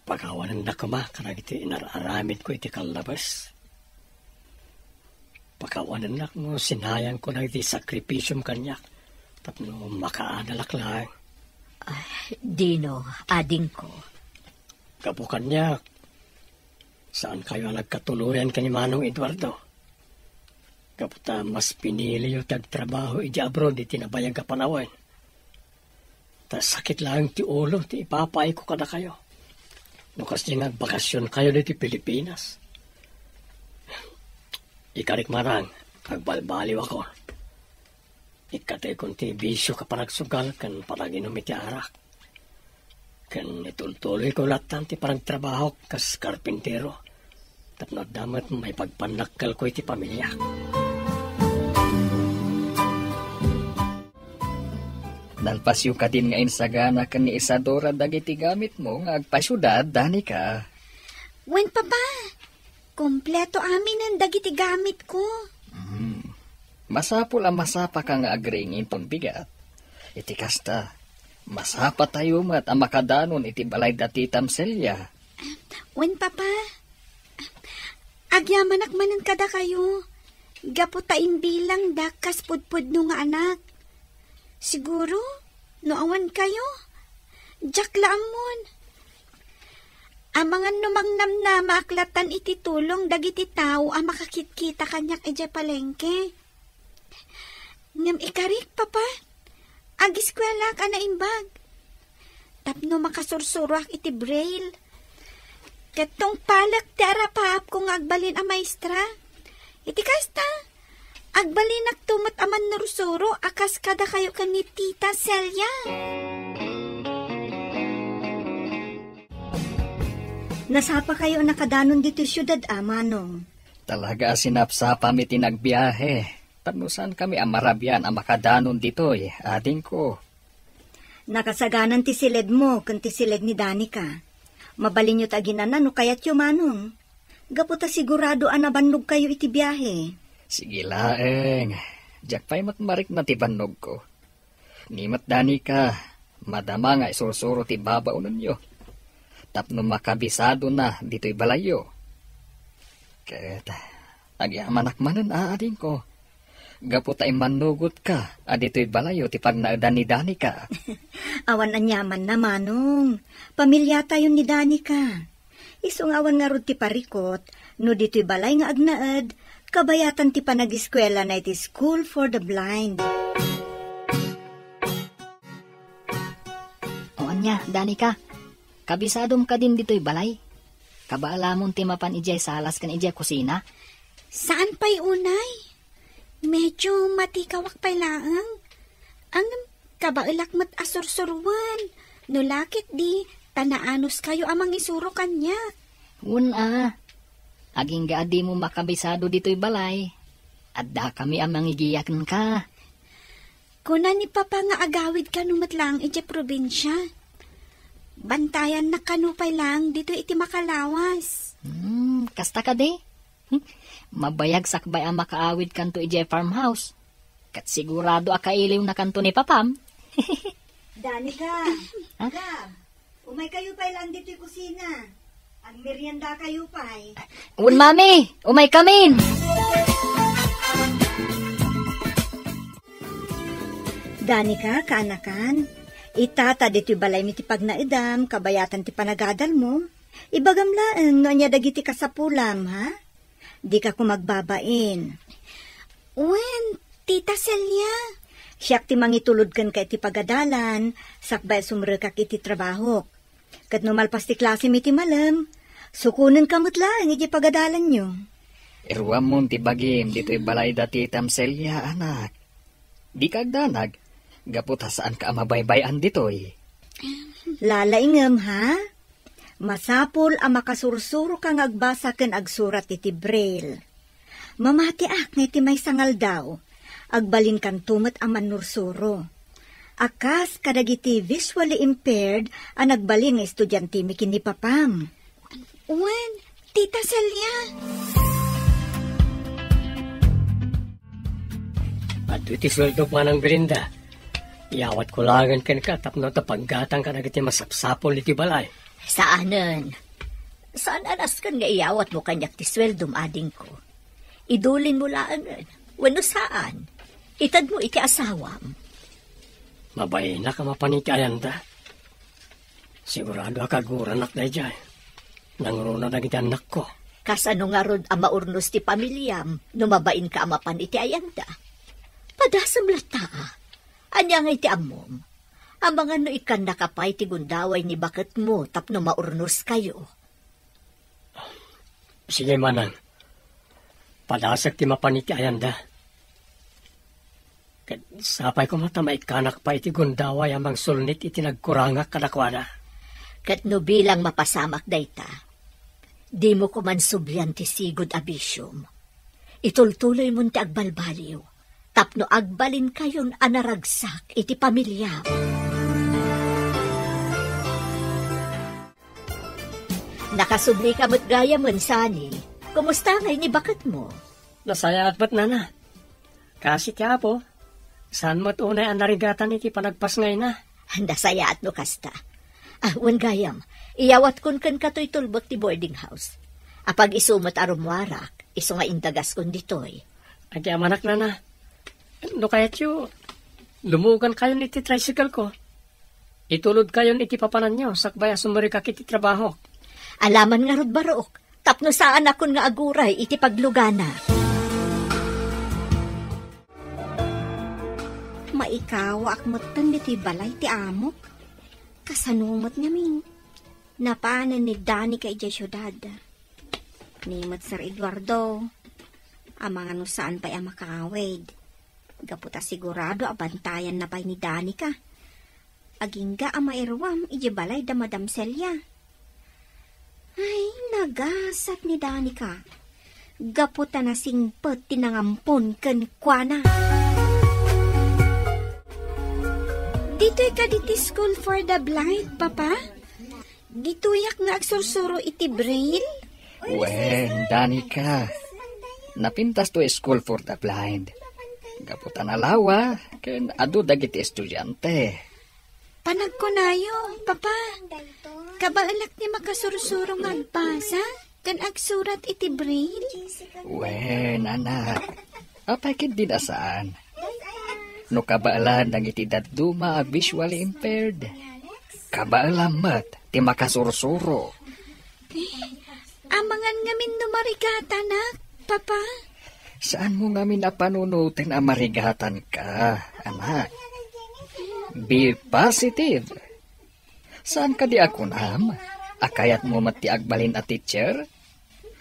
pakawanennak koma kadagiti inar-aramidko iti kallabes. Pakawanennak no sinayangko dagiti sakripisiom kaniak tapno makaadalak laeng. Ay, dino, adingko. Gapu kaniak, saankayo a nagkatuloyan ken ni Manong Eduardo. Gapu ta mas piniliyo ti agtrabaho idiay abroad iti nabayag a panawen. Ta sakit laeng ti ulo ti ipapaayko kadakayo. No kasdi nga agbakasionkayo ditoy Pilipinas. Ikarik manang, agbalbaliwakon. Ikkataykon ti bisio a panagsugal ken panaginum iti arak. Ken itultuloyko lattan ti panagtrabahok kas karpintero. Tapno adda met maipagpannakkelko iti pamiliak. Nalpasyo kadin nga insagana ken ni Isadora dagiti gamitmo nga agpasiudad, Danica? Wen, Papa. Kompleto aminen dagiti gamitko. Hmm. Masapul a masapaka nga agriing inton bigat. Iti kasta, masapatayo met a makadanon iti balay da Titam Celia. Wen, Papa. Agyamanak manen kadakayo. Gapu ta imbilangdak kas pudpudno nga anak. Siguro, no awan kayo, diak la ammon. Amangan no mangnamnamaak lattan iti tulong dagiti tao a makakitkita kaniak idiay palengke. Ngem ikarik, Papa, agiskuelaak a naimbag. Tapno makasursuroak iti braille. Ket tungpalek ti arapaapko nga agbalin a maestra. Iti kasta, agbalinakto met a mannursuro a kas kadakayo ken ni Tita Celia. Nasapakayo a nakadanon ditoy siudad a, Manong? Talaga a sinapsapami ti nagbiahe. Tapno saankami a marabian a makadanon ditoy, adingko. Nakasaganan ti siledmo ken ti siled ni Danica. Mabalinyo ta aginana no kayatyo, Manong. Gapu ta sigurado a nabannogkayo iti biahe. Sige laeng. Diak pay met marikna ti bannogko. Ni met Danica, madama nga isursuro ti babaonenyo. Tapno makabisadona ditoy balayyo. Ket agyamanak manen a, adingko. Gapu ta immannugotka a ditoy balayyo ti pagnaedan ni Danica. Awan aniamanna, Manong. Pamiliatayon ni Danica. Isu nga awan ngarud ti parikut, no ditoy balay nga agnaed, kabayatan ti panagiskuelana iti School for the Blind. O ania, Danica? Kabisadom kadin ditoy balay? Kabaelamon ti mapan idiay salas ken idiay kusina? Saan pay unay? Medyo matikawak pay laeng. Ngem kabaelak met a sursuroen. No la ketdi, ta naanuskayo a mangisuro kaniak. Wen a, agingga a dimo makabisado ditoy balay. Addakami a mangigiya kenka. Kuna ni Papa nga agawid kano met laeng idiay probinsia. Bantayannak kano pay laeng ditoy iti makalawas. Hmm, kasta kadi? Hmm, mabayag sakbay a makaawid kanto idiay farmhouse. Ket sigurado a kailiwna kanto ni Papam. Danica, Ha? Gab, umay kayo pay lang ditoy kusina. Agmerienda kayo pay. Wen, Mami, umay kamin. Danica, kaanakan, ita ta ditoy balaymi ti pagnaedam, kabayatan ti panagadalmo. Ibagam laeng no ania dagiti kasapulam, ha? Dika koma agbabain. Wen, Tita Celia. Siak ti mangitulod kenka iti pagadalan, sakbay a sumrekak iti trabahok. Ket no malpas ti klasem iti malem, sukonenka met laeng iti pagadalanyo. Iruammon ti bagim ditoy balay da Titam Celia, anak. Dika agdanag, gapu ta saanka a mabaybay-an ditoy. Lalaingem, ha? Masapul a makasursuroka nga agbasa ken agsurat iti braille. Mamatiak nga iti maysa nga aldaw, agbalinkanto met a mannursuro. A kas kadagiti visually impaired a nagbalin nga estudiantemi ken ni Papam. Wen, Tita Celia. Adtoy ti sueldo, Manang Belinda. Iyawatko laengen kenka tapno ta paggatangka dagiti masapsapul iti balay. Saanen. Saan a nasken nga iyawatmo kaniak ti sueldom, adingko. Idulinmo laengen, wenno saan. Itedmo iti asawam. Mabainak a mapan iti ayanda. Sigurado a kaguranak daydiay. Nangruna dagiti annakko. Kasano ngarud a maurnos ti pamiliam no mabainka a mapan iti ayanda? Padasem latta, a. Ania nga iti ammom? Amangan no ikkannaka pay ti gundaway ni baketmo tapno maurnoskayo. Sige, Manang. Padasek ti mapan iti ayanda. Ket sapay koma ta maikkanak pay iti gundaway a mangsulnit iti nagkurangak kadakuada. Ket no bilang mapasamak dayta, dimo koman sublian ti sigud a bisiom. Itultuloymon ti agbalbaliw tapno agbalinkayon a naragsak iti pamiliam. Nakasublika met gayamen, Sunny. Kumusta ngay ni baketmo? Nasayaat met, Nana. Kaasi ti Apo, saan met unay a narigatan iti panagpasngayna. Nasayaat no kasta. Ah, wen gayam, iyawatkon kenka toy tulbek ti boarding house. Apag-isu met a rummuarak, isu nga indagaskon ditoy. Agyamanak, Nana. No kayatyo, lumugankayon iti tricycle ko. Itulodkayon iti papananyo sakbay a sumrekak iti trabahok. Alaman ngarud, barok, tapno saanakon nga aguray iti paglugana. Maikawaak metten ditoy balay ti amok. Kasano met ngamin? Napanen ni Danica idiay siudad. Ni met Sir Eduardo, amangan no saan pay a makaawid. Gapu ta sigurado a bantayanna pay ni Danica. Agingga a mairuam idiay balay da Madam Celia. Ay, nagasat ni Danica. Gapu ta nasingpet ti nangampon kenkuana. Ditoy kadi ti School for the Blind, Papa? Ditoyak nga agsursuro iti braille? Wen, Danica. Napintas to School for the Blind. Gapu ta nalawa, ken adu dagiti estudiante. Panagkunayo, Papa. Kabaelak ti makasursuro nga agbasa ken agsurat iti braille? Wen, anak. Apay ket di a saan? No kabaelan dagiti dadduma a visually impaired, kabaelan met ti makasursuro. Amangan ngamin no marigatanak, Papa? Saanmo ngamin a panunoten a marigatanka, anak. Be positive. Saan kadi a kunam? A kayatmo met ti agbalin a teacher?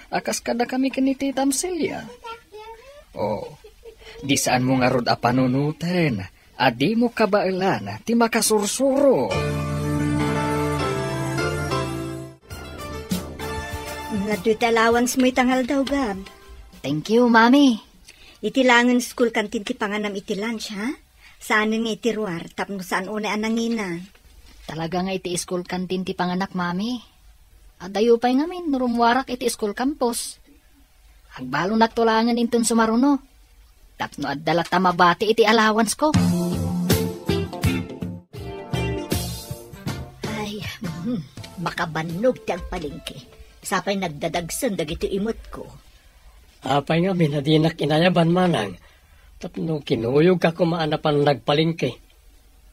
A kas kadakami ken ni Tita Celia? O, di saanmo ngarud a panunoten a dimo kabaelan ti makasursuro. Adtoy ti allowance mo ita nga aldaw, Gab. Thank you, Mami. Iti laengen school canteen ti panganam iti lunch, ha? Saanen nga iti ruar, tapno saan unay a nangina. Talaga nga iti school canteen ti panganak, Mami. Adayo pay ngamin no rummuarak iti school campus. Agbalonakto laengen inton sumaruno. Tapno adda latta mabati iti allowance ko. Ay, hmm, makabannog ti agpalengke. Sapay nagdadagsen dagiti imutko. Apay ngamin a dinak inayaban, manang? Tapno kinuyogka koma a napan nagpalengke.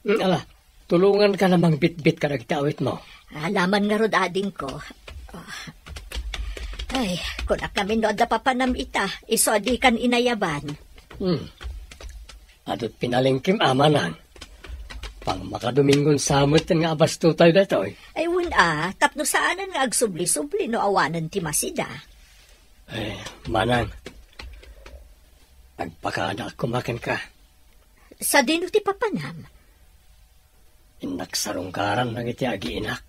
Mm, ala, tulonganka na mangbitbit kadagiti awitmo. Alaman ngarud, adingko. Ay, kunak ngamin no adda papanam ita, isu a dikan inayaban. Hmm. Adu't pinalengkem a, manang. Pang makadomingon sa met nga abastutay daytoy. Ay, wen a, tapno saanen nga agsubli-subli no awanen ti masida. Eh, manang, agpakadaak koma kenka. Sadino ti papanam? Innak sarungkaran dagiti agiinak.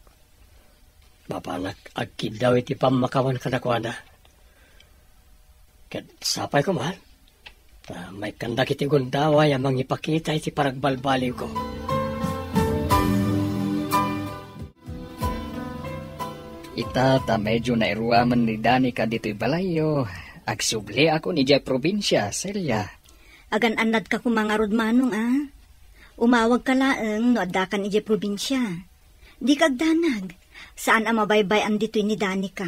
Mapanak agkiddaw iti pammakawan kadakuada. Ket sapay koma, ta maikkan dagiti gundaway a mangipakita iti paragbalbaliwko. Ita ta medyo nairuamen ni Danica ditoy balayyo, agsubliakon idiay probinsia, Celia. Agan-annadka koma ngarud, manong, a? Umawagka laeng no addakan idiay probinsia. Dika agdanag. Saan a mabaybay-an ditoy ni Danica.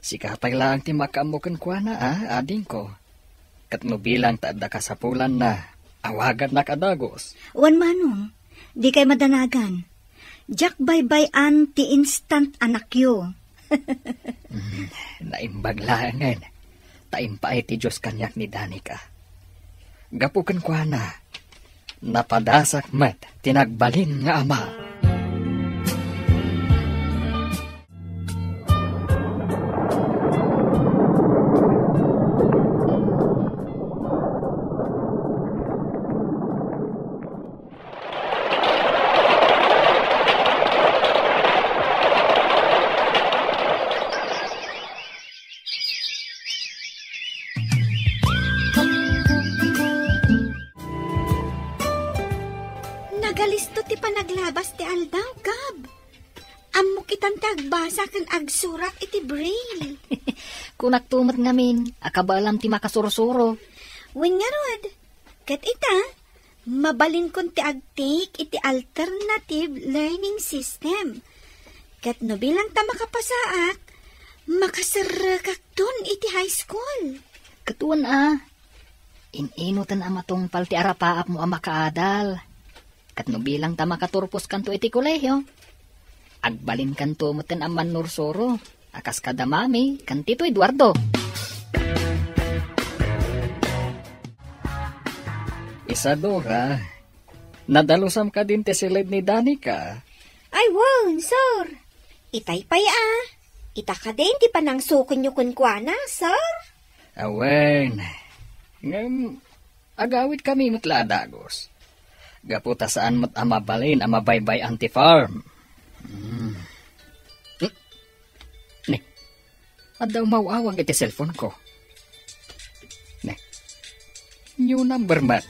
Sika pay laeng ti makaammo kenkuana, a, adingko. Ket no bilang ta adda kasapulanna, awagannak a dagus. Wen, manong, dikay madanagan. Diak baybay-an ti instant anakyo. Mm, naimbag laengen ta impaay ti Dios kaniak ni Danica. Gapu kenkuana, napadasak met ti nagbalin nga ama. Nagalisto ti panaglabas ti aldaw, Gab. Ammok itan ti agbasa ken agsurat iti braille. Kunakto met ngamin a kabaelam ti makasursuro. Wen ngarud, ket ita, mabalinkon ti agtake iti alternative learning system. Ket no bilang ta makapasaak, makaserrekakton iti high school. Ket wen a, in-inoten a matungpal ti arapaapmo a makaadal. Ket no bilang ta makaturposkanto iti kolehio, agbalinkanto metten a mannursuro a kas kada Mami ken Tito Eduardo. Isadora, nadalusam kadin ti siled ni Danica? Ay, wen, sir. Itay pay a. Ita kadin ti panangsukonyo kenkuana, sir? Awen. Ngem, agawidkami met la a dagus. Gapu ta saan met a mabalin a mabaybay-an ti farm. Hmm. Hmm. Ne, adda umaw-awag iti cellphone ko. Ne, new number met.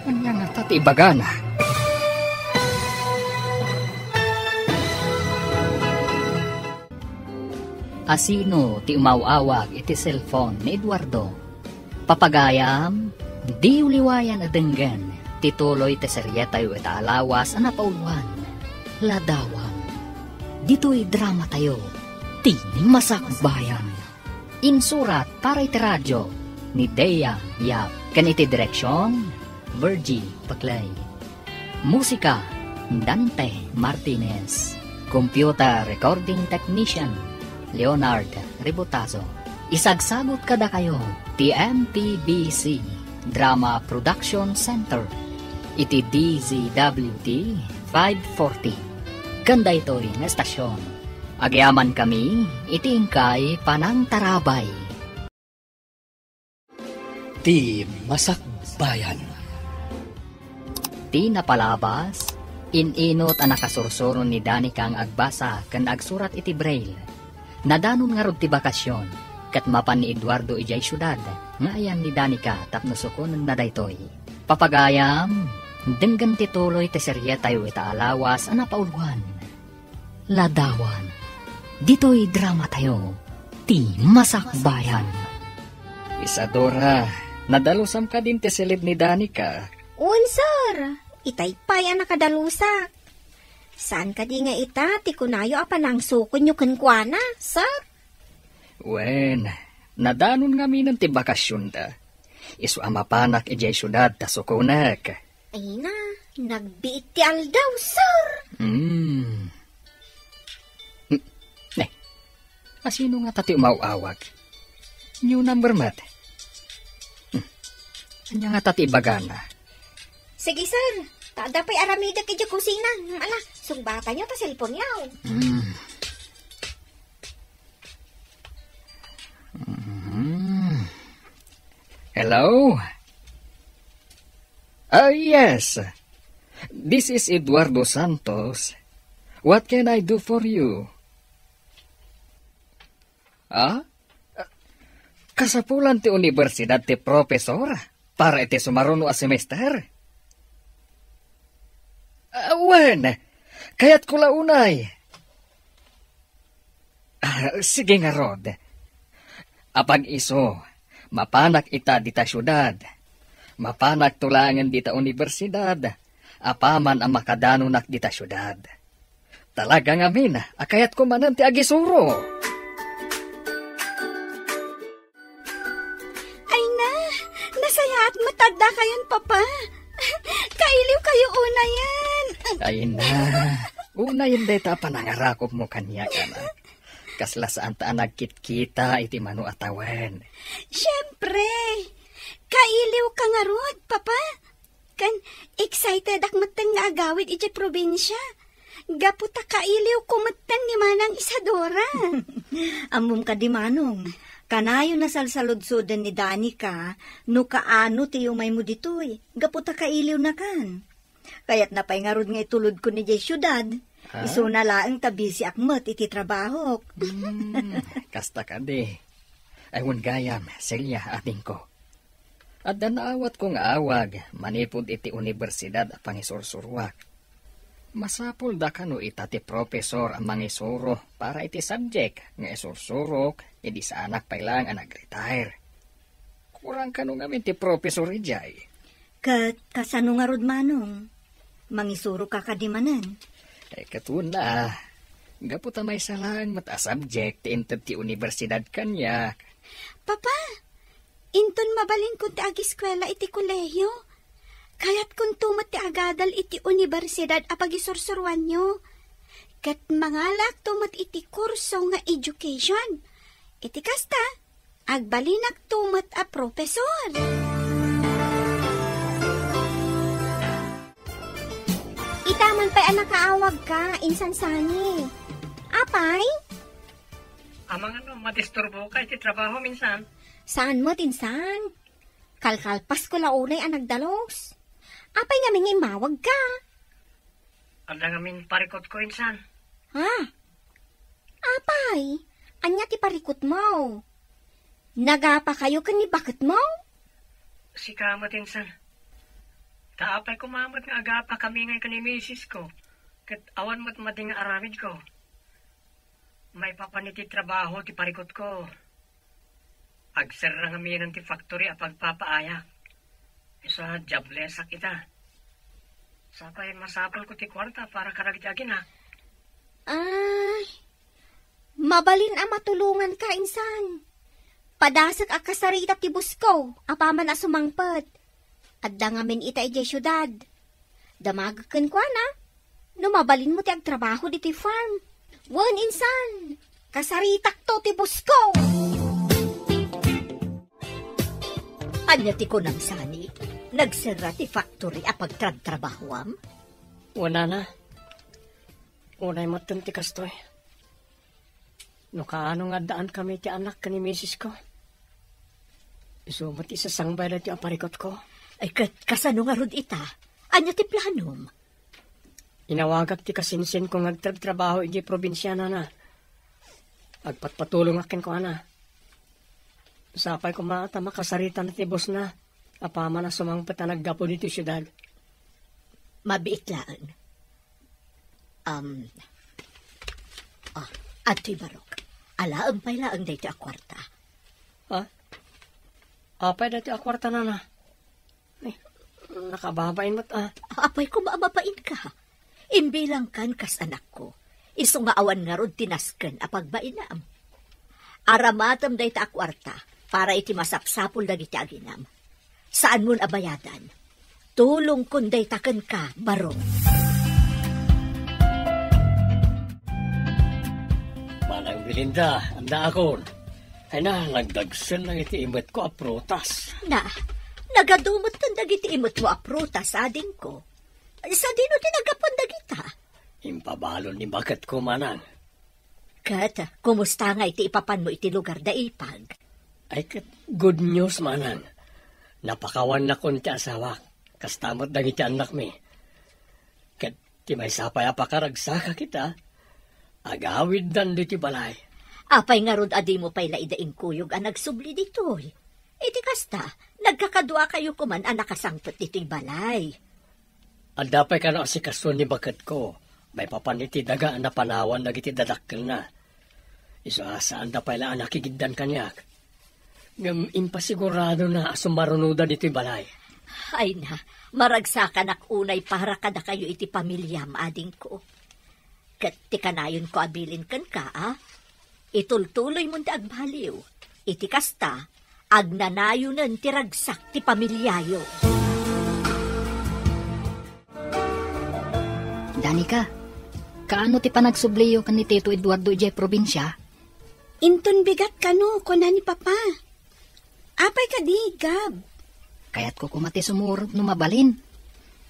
Ania ngata ti ibagana? Asino ti umaw-awag iti cellphone ni Eduardo? Papagayam, diyo liwayan a denggen ti tuloy ti serietayo ita a lawas a napauluan, Ladawam. Ditoy dramatayo, Tinimasakbayan. Insurat para iti radio ni Dea Yap ken iti direksion, Virgie Paclay. Musika, Dante Martinez. Computer recording technician, Leonard Ributazo. Isagsagut kadakayo ti M P B C Drama Production Center iti D Z W T five forty. ken daytoy nga estasion. Agyamankami iti inkay panangtarabay. Ti Masakbayan. Ti napalabas, in-inut a nakasursuro ni Danica nga agbasa ken agsurat iti Braille. Nadanon ngarud ti bakasion, ket mapan ni Eduardo idiay siudad nga ayan ni Danica tapno sukonenna daytoy. Papagayam, denggen ti tuloy ti serietayo ita a lawas a napauluan. Ladawan, ditoy dramatayo, Ti Masakbayan. Isadora, nadalusam kadin ti silib ni Danica? Wen, sir. Itay pay a nakadalusak. Saan kadi nga ita ti kunayo a panangsukonyo kenkuana, sir? Wen, nadanon ngaminen ti bakasionda. Isu a mapanak idiay siudad ta sukonek. Ay na, nagbiit ti aldaw, sir. Hmm. Hmm. Eh, asino ngata ti umaw-awag? New number met. Hmm. Ania ngata ti ibagana? Sige, sir. Ta adda pay aramidek idiay kusina. Ala, sungbatanyo ta cellphone-yo. Hmm. Hmm. Hello? Ah, yes. This is Eduardo Santos. What can I do for you? Ah? Kasapulan ti universidad ti profesor para iti sumaruno a semester? Ah, wen, kayatko la unay. Ah, sige ngarud. Apag-isu, mapanak ita dita siudad. Mapanakto laengen dita universidad, apaman a makadanonak dita siudad. Talaga ngamin a kayatko manen ti agisuro. Ay na, nasayaat met ta addakayon, Papa. Kailiwkayo unayen. Ay na, unayen dayta a panangarakupmo kaniak, anak. Kasla saanta a nagkitkita iti mano a tawen. Siempre, kailiwka ngarud, Papa. Ken excited-ak metten nga agawid idiay probinsia. Gapu ta kailiwko metten ni Manang Isadora. Ammom kadi, Manong, kanayon a salsaludsoden ni Danica no kaano ti yumaymo ditoy, gapu ta kailiwnakan. Kayatna pay ngarud nga itulodkon idiay siudad. Ha? Isuna laeng ta bisiak met iti trabahok. Hmm, kasta kadi. Ay, wen gayam, Celia, adingko. Adda naawatko nga awag manipud iti universidad a pangisursuroak. Masapulda kano ita ti profesor a mangisuro para iti subject nga isursurok idi saanak pay laeng a nag-retire. Kurang kano ngamin ti profesor idiay. Ket kasano ngarud, Manong? Mangisuroka kadi manen? Eh, ket wen la. Gapu ta maysa laeng met a subject ti inted ti universidad kaniak. Papa, inton mabalinkon ti agiskuela iti kolehio, kayatkonto met ti agadal iti universidad a pagisursuroanyo. Ket mangalaakto met iti kurso nga education. Iti kasta, agbalinakto met a profesor. Ita man pay a nakaawagka, insan sani. Apay? Amangan no madisturboka iti trabaho, insan? Saan met, insan. Kalkalpasko la unay a nagdalus. Apay ngamin nga immawagka? Adda ngamin parikutko, insan. Ha? Apay, ania ti parikutmo? Nagapakayo ken ni baketmo? Sika met, insan. Ta apay koma met nga agapakami ngay ken ni misisko, ket awan met madi nga aramidko. Maipapan iti trabaho ti parikutko. Agserra ngamin ti factory a pagpapaayak. Isu a joblesak ita. Sapay masapulko ti kuarta para kadagiti aginak. Ay, mabalin a matulonganka, insan. Padasek a kasarita ti busko, apaman a sumangpet. Adda ngamin ita idiay siudad. Damagek kenkuana, no mabalinmo ti agtrabaho ditoy farm. Wen, insan, kasaritakto ti busko! Ania ti kunam sani? Nagserra ti factory a pagtrabtrabahoam? Wen, nana. Unay metten ti kastoy. No kaano nga addaan kami ti anak ken ni misis ko, isu met ti sasangbay daytoy a parikutko. Ay, ket kasano ngarud ita? Ania ti planom? Inawagak ti kasinsinko nga agtrabtrabaho idiay probinsia, nana. Agpatpatulongak kenkuana. Sapay koma ta makasaritan ti bosna apaman a sumangpet a naggapu ditoy siudad. Mabiit laeng. Um, ah, adtoy barok. Alaem pay laeng daytoy a kuarta. Ha? Apay daytoy a kuarta, nana? Eh, nakababain met, ah. Apay koma a mabainka? Imbilangkan kas anakko. Isu nga awan ngarud ti nasken a pagbainam. Aramatem dayta a kuarta para iti masapsapul dagiti aginam. Saanmon a bayadan. Tulongkon dayta kenka, barok. Manang Belinda, addaakon. Ay na, nagdagsen lang iti imetko a prutas. Na, nagadu metten dagiti imetmo a prutas, adingko. Sadino ti naggapuan dagita? Impabalon ni baketko, manang. Ket, kumusta ngay ti ipapanmo iti lugar da Ipag? Ay, ket good news, manang. Napakawannakon ti asawak. Kasta met dagiti annakmi. Ket ti maysa pay a pakaragsakak ita, agawiddan ditoy balay. Apay ngarud a dimo pay la ida inkuyog a nagsubli ditoy? Iti kasta, nagkakaduakayo koman a nakasangpet ditoy balay. Adda pay kano asikason ni baketko, maipapan iti daga a napanawan dagiti dadakkelna. Isu a saanda pay la a nakigiddan kaniak. Ngem impasiguradona a sumarunoda ditoy balay. Ay na, maragsakanak unay para kadakayo iti pamiliam, adingko. Ket ti kanayonko a bilin kenka, a, itultuloymon ti agbaliw. Iti kasta, agnanayonen ti ragsak ti pamiliayo. Danica, kaano ti panagsubliyo ken ni Tito Eduardo idiay probinsia? Inton bigat kano, kuna ni Papa. Apay kadi, Gab? Kayatko koma ti sumurot no mabalin.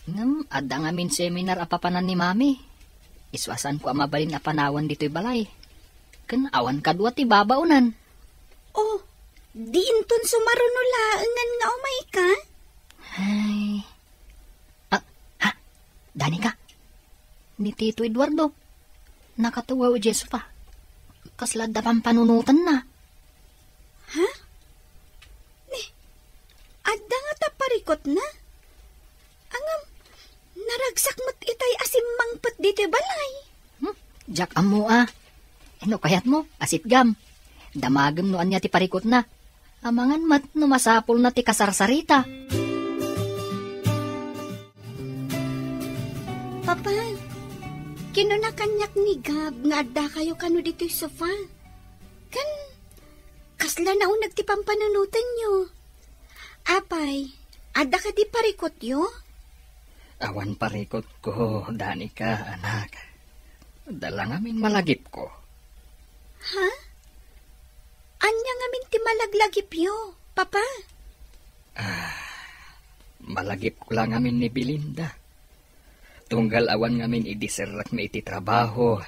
Ngem adda ngamin seminar a papanan ni Mami. Isu a saanko a mabalin a panawan ditoy balay. Ken awan kadua ti babaonan. Oh, di inton sumaruno laengen nga umayka? Ay. Ah, ha? Danica? Ni Tito Eduardo. Nakatugaw idiay sofa. Kasla adda pampanunotenna. Ha? Ni, adda ngata parikutna? Ngem, naragsak met itay a simmangpet ditoy balay. Hmm? Diak ammo a. No kayatmo, asitgam. Damagem no ania ti parikutna. Amangan met no masapulna ti kasarsarita. Papa, kinuna kaniak ni Gab nga addakayo kano ditoy sofa. Ken, kasla nauneg ti pampanunotenyo. Apay, adda kadi parikutyo? Awan parikutko, Danica, anak. Adda la ngamin malagipko. Ha? Ania ngamin ti malaglagipyo, Papa? Ah, malagipko la ngamin ni Belinda. Tunggal awan ngamin idi serrekmi iti trabaho,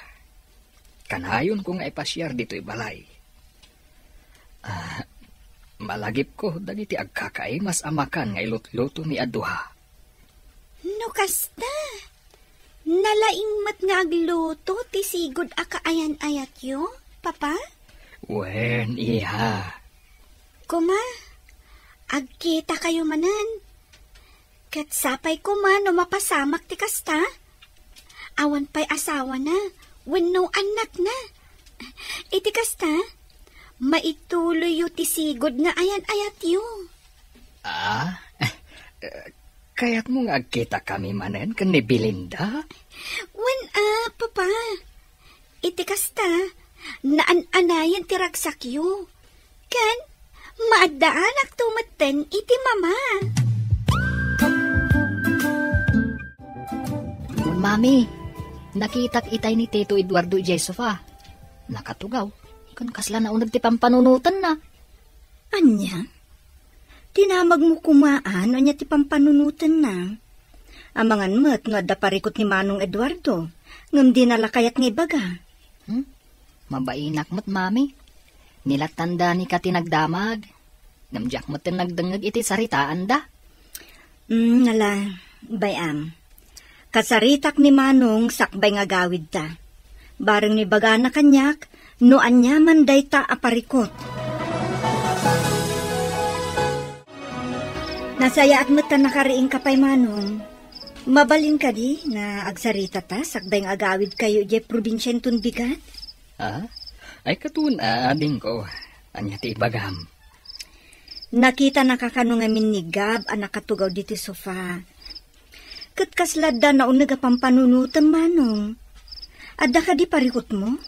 kanayonko nga ipasiar ditoy balay. Ah, malagipko dagiti agkakaimas a makan nga ilutlutomi a dua. No kasta, nalaing met nga agluto ti sigud a kaayan-ayatyo, Papa? Wen, iha. Kuma, agkitakayo manen. Ket sapay koma no mapasamak ti kasta? Awan pay asawana wenno annakna. Iti kasta, maituloyyo ti sigud nga ayan-ayatyo. Ah? Kayatmo nga agkitakami manen ken ni Belinda? Wen a, Papa. Iti kasta, naan-anayen ti ragsakyo. Ken, maaddaanakto metten iti Mama. Mami, nakitak itay ni Tito Eduardo idiay sofa. Nakatugaw, ken kasla nauneg ti pampanunotenna. Ania? Dinamagmo koma a no ania ti pampanunotenna. Amangan met no adda parikut ni Manong Eduardo. Ngem dina la kayat nga ibaga. Hmm? Mabainak met, Mami. Ni Danica ti nagdamag. Ngem diak met nagdengngeg iti saritaanda. Hmm, ala, bay-am. Kasaritak ni Manong sakbay nga agawidta. Bareng no ibagana kaniak, no aniaman dayta a parikut. Nasayaat met ta nakariingka pay, Manong. Mabalin kadi nga agsaritata sakbay nga agawidkayo idiay probinsia inton bigat? Ah? Ay, katon, ah, adingko. Ania ti ibagam? Nakitanaka kano ngamin ni Gab a nakatugaw ditoy sofa. Ket kasla adda nauneg a pampanunotem, Manong. Adda kadi parikutmo?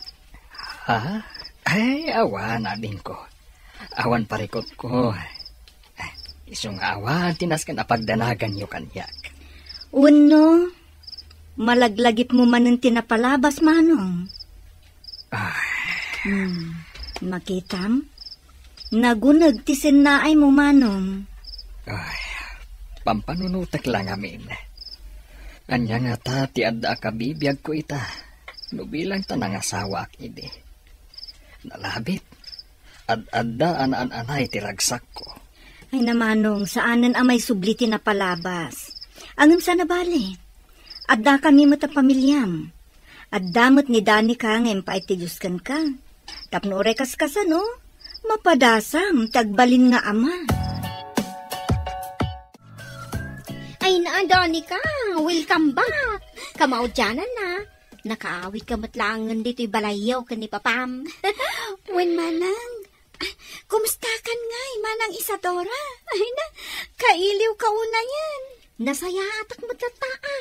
Ha? Ay, awan, adingko. Awan parikutko. Isu nga awan ti nasken a pagdanaganyo kaniak. Wenno, malaglagipmo manen ti napalabas, Manong? Ah. Hmm, makitam? Naguneg ti sennaaymo, Manong. Ay, pampanunotek la ngamin. Ania ngata ti adda a kabibiagko ita, no bilang ta nangasawaak idi? Nalabit. Ad-adda a naan-anay ti ragsakko. Ay na, Manong, saanen a maisubli ti napalabas. Ngem saan a bale. Addakami met a pamiliam. Adda met ni Danica nga impaay ti Dios kenka. Tapno uray kaskasano, mapadasam ti agbalin nga ama. Ay na, Danica, welcome back. Kamaudiananna, nakaawidka met laengen ditoy balayyo ken ni Papam. Wen, Manang. Ah, kumustakan ngay, Manang Isadora? Ay na, kailiwka unayen. Nasayaatak met latta, a.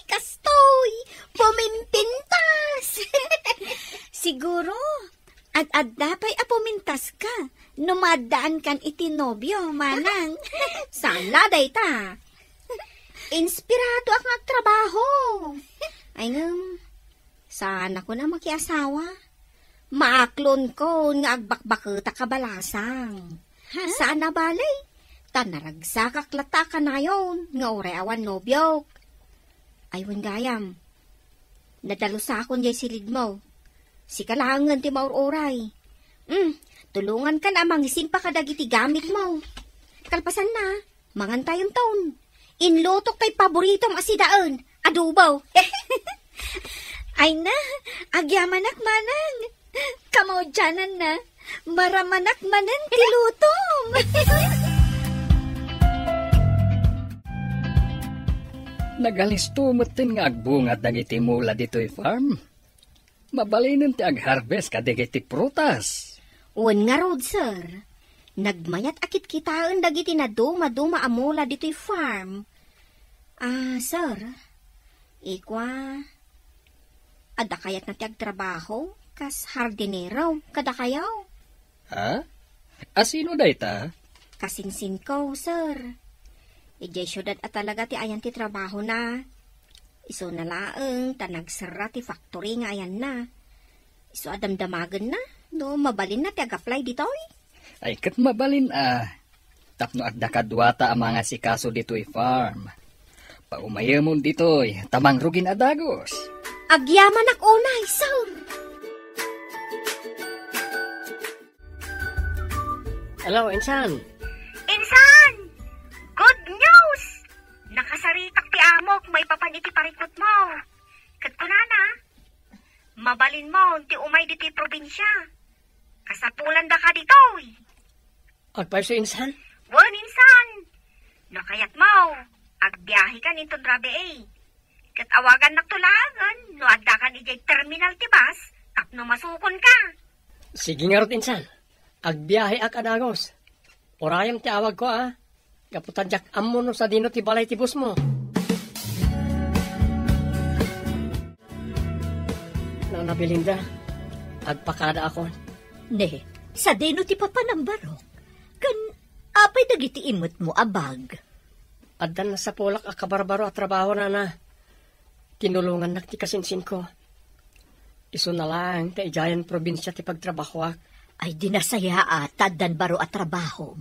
Kastoy, pumimpintas. Siguro, ad-adda pay a pumintaska no maaddaankan iti nobio, Manang. Saan la dayta? Inspiradoak nga agtrabaho. Ay, ngem, saanakon a makiasawa. Maaklonkon nga agbakbaketak a balasang. Ha? Saan a bale, ta naragsakak latta a kanayon nga uray awan nobiok. Ay, wen gayam, nadalus sakon diay silidmo. Sika laengen ti maur-uray. Mm, tulongankan a mangisimpa kadagiti gamitmo. Kalpasanna, mangantayonton. Inlutok tay paboritom a sidaen, adobo. Ay na, agyamanak, Manang. Kamaudiananna, maramanak manen ti lutom. Nagalisto metten nga agbunga dagiti mula ditoy farm. Mabalinen ti agharvest kadagiti prutas. Wen ngarud, sir. Nagmayat a kitkitaen dagiti nadumaduma a mula ditoy farm. Ah, sir. Ikua, adda kayatna ti agtrabaho kas hardinero kadakayo? Ha? A sino dayta? Kasinsinko, sir. Idiay siudad a talaga ti ayan ti trabahona. Isuna laeng ta nagserra ti factory nga ayanna. Isu a damdamagenna no mabalinna ti ag-apply ditoy. Ay, ket mabalin a. Tapno adda kaduata a mangasikaso ditoy farm. Paumayemon ditoy, ta mangrugin a dagus. Agyamanak unay, sir. Hello, insan. Insan! Good news! Nakasaritak ti amok maipapan iti parikutmo. Ket kunana, mabalinmo ti umay ditoy probinsia. Kasapulandaka ditoy. Agpayso, insan? Wen, insan. No kayatmo, agbiahekan inton rabii. Ket awagannakto laengen no addakan idiay terminal ti bus tapno masukonka. Sige ngarud, insan. Agbiaheak a dagus. Urayem ti awagko, a. Gapu ta diak ammo no sadino ti balay ti bossmo. Nana Belinda, agpakadaakon. Ne, sadino ti papanam baro? Ken apay dagiti imetmo a bag? Addan nasapulak a kabarbaro a trabaho, nana. Tinulongannak ti kasinsinko. Isuna laeng ta idiayen probinsia ti pagtrabahoak. Ay, di nasayaat ta addan baro a trabahom.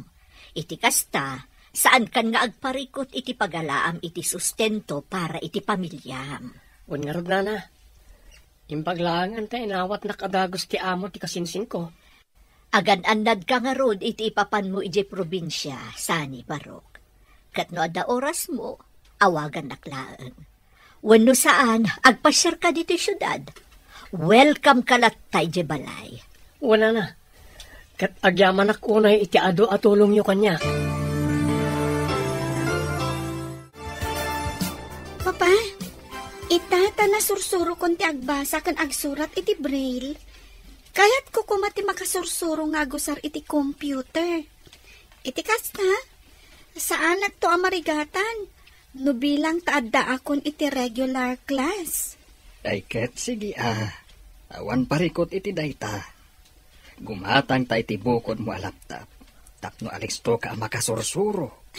Iti kasta, saankan nga agparikut iti pagalaam iti sustento para iti pamiliam. Wen ngarud, nana, Imbag laengen ta inawatnak a dagus ti amo ti kasinsinko. Agan-annadka ngarud iti ipapanmo idiay probinsia, saan ni Barok. Ket no adda orasmo, awagannak laeng. Wenno saan, agpasiarka ditoy siudad. Welcome ka latta idiay balay. Wen a, ket agyamanak unay iti adu a tulongyo kaniak. Papa, ita ta nasursurokon ti agbasa ken agsurat iti braille. Kayatko koma ti makasursuro nga agusar iti computer. Iti kasta, saanakto a marigatan no bilang ta addaakon iti regular class. Ay ket, sige a, awan parikut iti dayta. Gumatangta iti bukodmo a laptop tapno alistoka a makasursuro.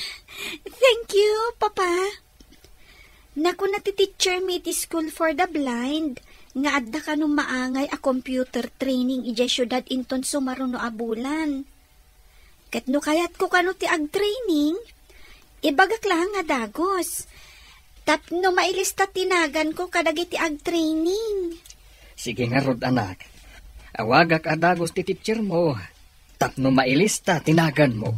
Thank you, Papa. Nakuna ti teacher mi iti School for the Blind nga adda kano maangay a computer training idiay siudad inton sumaruno a bulan. Ket no kayatko kano ti agtraining, ibagak laeng a dagus. Tapno mailista ti naganko kadagiti agtraining. Sige ngarud, anak. Awagak a dagus ti teacher mo. Tapno mailista ti naganmo.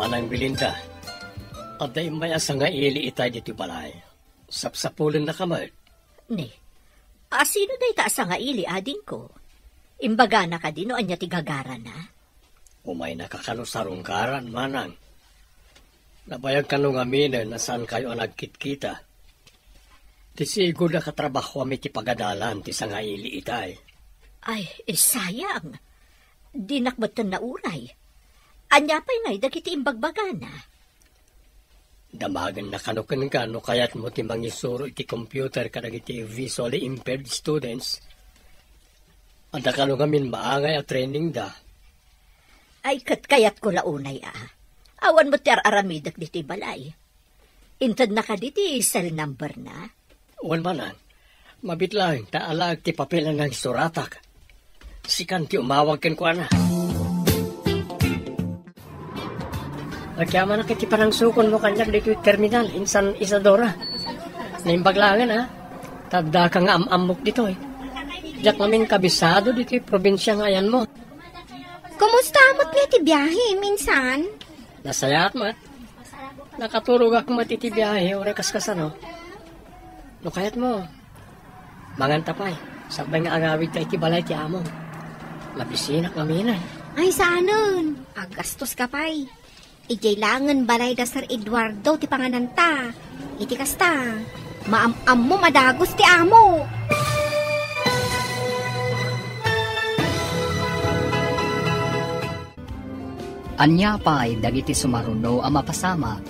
Manang Belinda, adda immay a sangaili itay ditoy balay. Sapsapulennaka met. Ni, asino dayta a sangaili, adingko? Imbagana kadi no ania ti gagarana? Umaynaka kano sarungkaran, manang. Nabayag kano ngaminen a saankayo a nagkitkita. Ti sigud a katrabahoam iti pagadalan ti sangaili itay. Ay, eh, sayang. Dinak metten nauray. Ania pay ngay dagiti imbagbagana? Damagenna kano kenka no kayatmo ti mangisuro iti computer kadagiti visually impaired students. Adda kano ngamin maangay a training da. Ay, ket kayatko la unay a. Awan met ti ar-aramidek ditoy balay. Intedna kadi ti cell number na? Wen, manang. Mabit laeng ta alaek ti papel a nangsuratak. Sikan ti umawag kenkuana. Agyamanak iti panangsukonmo kaniak ditoy terminal, insan Isadora. Naimbag laengen, a. Ta addaka nga am-ammok ditoy. Diak ngamin kabisado ditoy probinsia nga ayanmo. Kumusta met nga ti biahe, minsan? Nasayaat met. Nakaturogak met iti biahe, uray kaskasano. No kayatmo, manganta pay. Sakbay nga agawidta iti balay ti amo. Mabisinak ngamin, a. Ay, saanen. Aggastoska pay. Idiay laengen balay da Sir Eduardo ti pangananta. Iti kasta, maam-ammom a dagus ti amo. Ania pay dagiti sumaruno a mapasamak?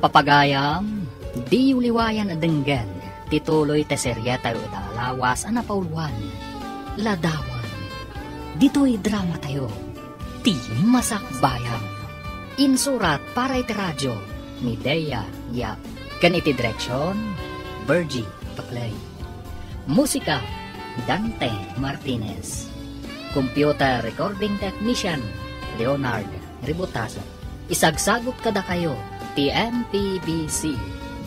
Papagayam, diyo liwayan a denggen ti tuloy ti serietayo ita a lawas a napauluan, Ladawan. Ditoy dramatayo, ti Masakbayan. Insurat para iti radio ni Dea Yap. Ken iti direksion, Virgie Paclay. Musika, Dante Martinez. Computer recording technician, Leonard Ributazo. Isagsagut kadakayo ti M P B C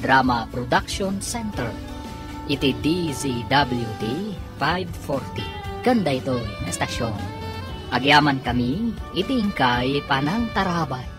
Drama Production Center iti D Z W T five forty ken daytoy nga estasion. Agyamankami iti inkay panangtarabay.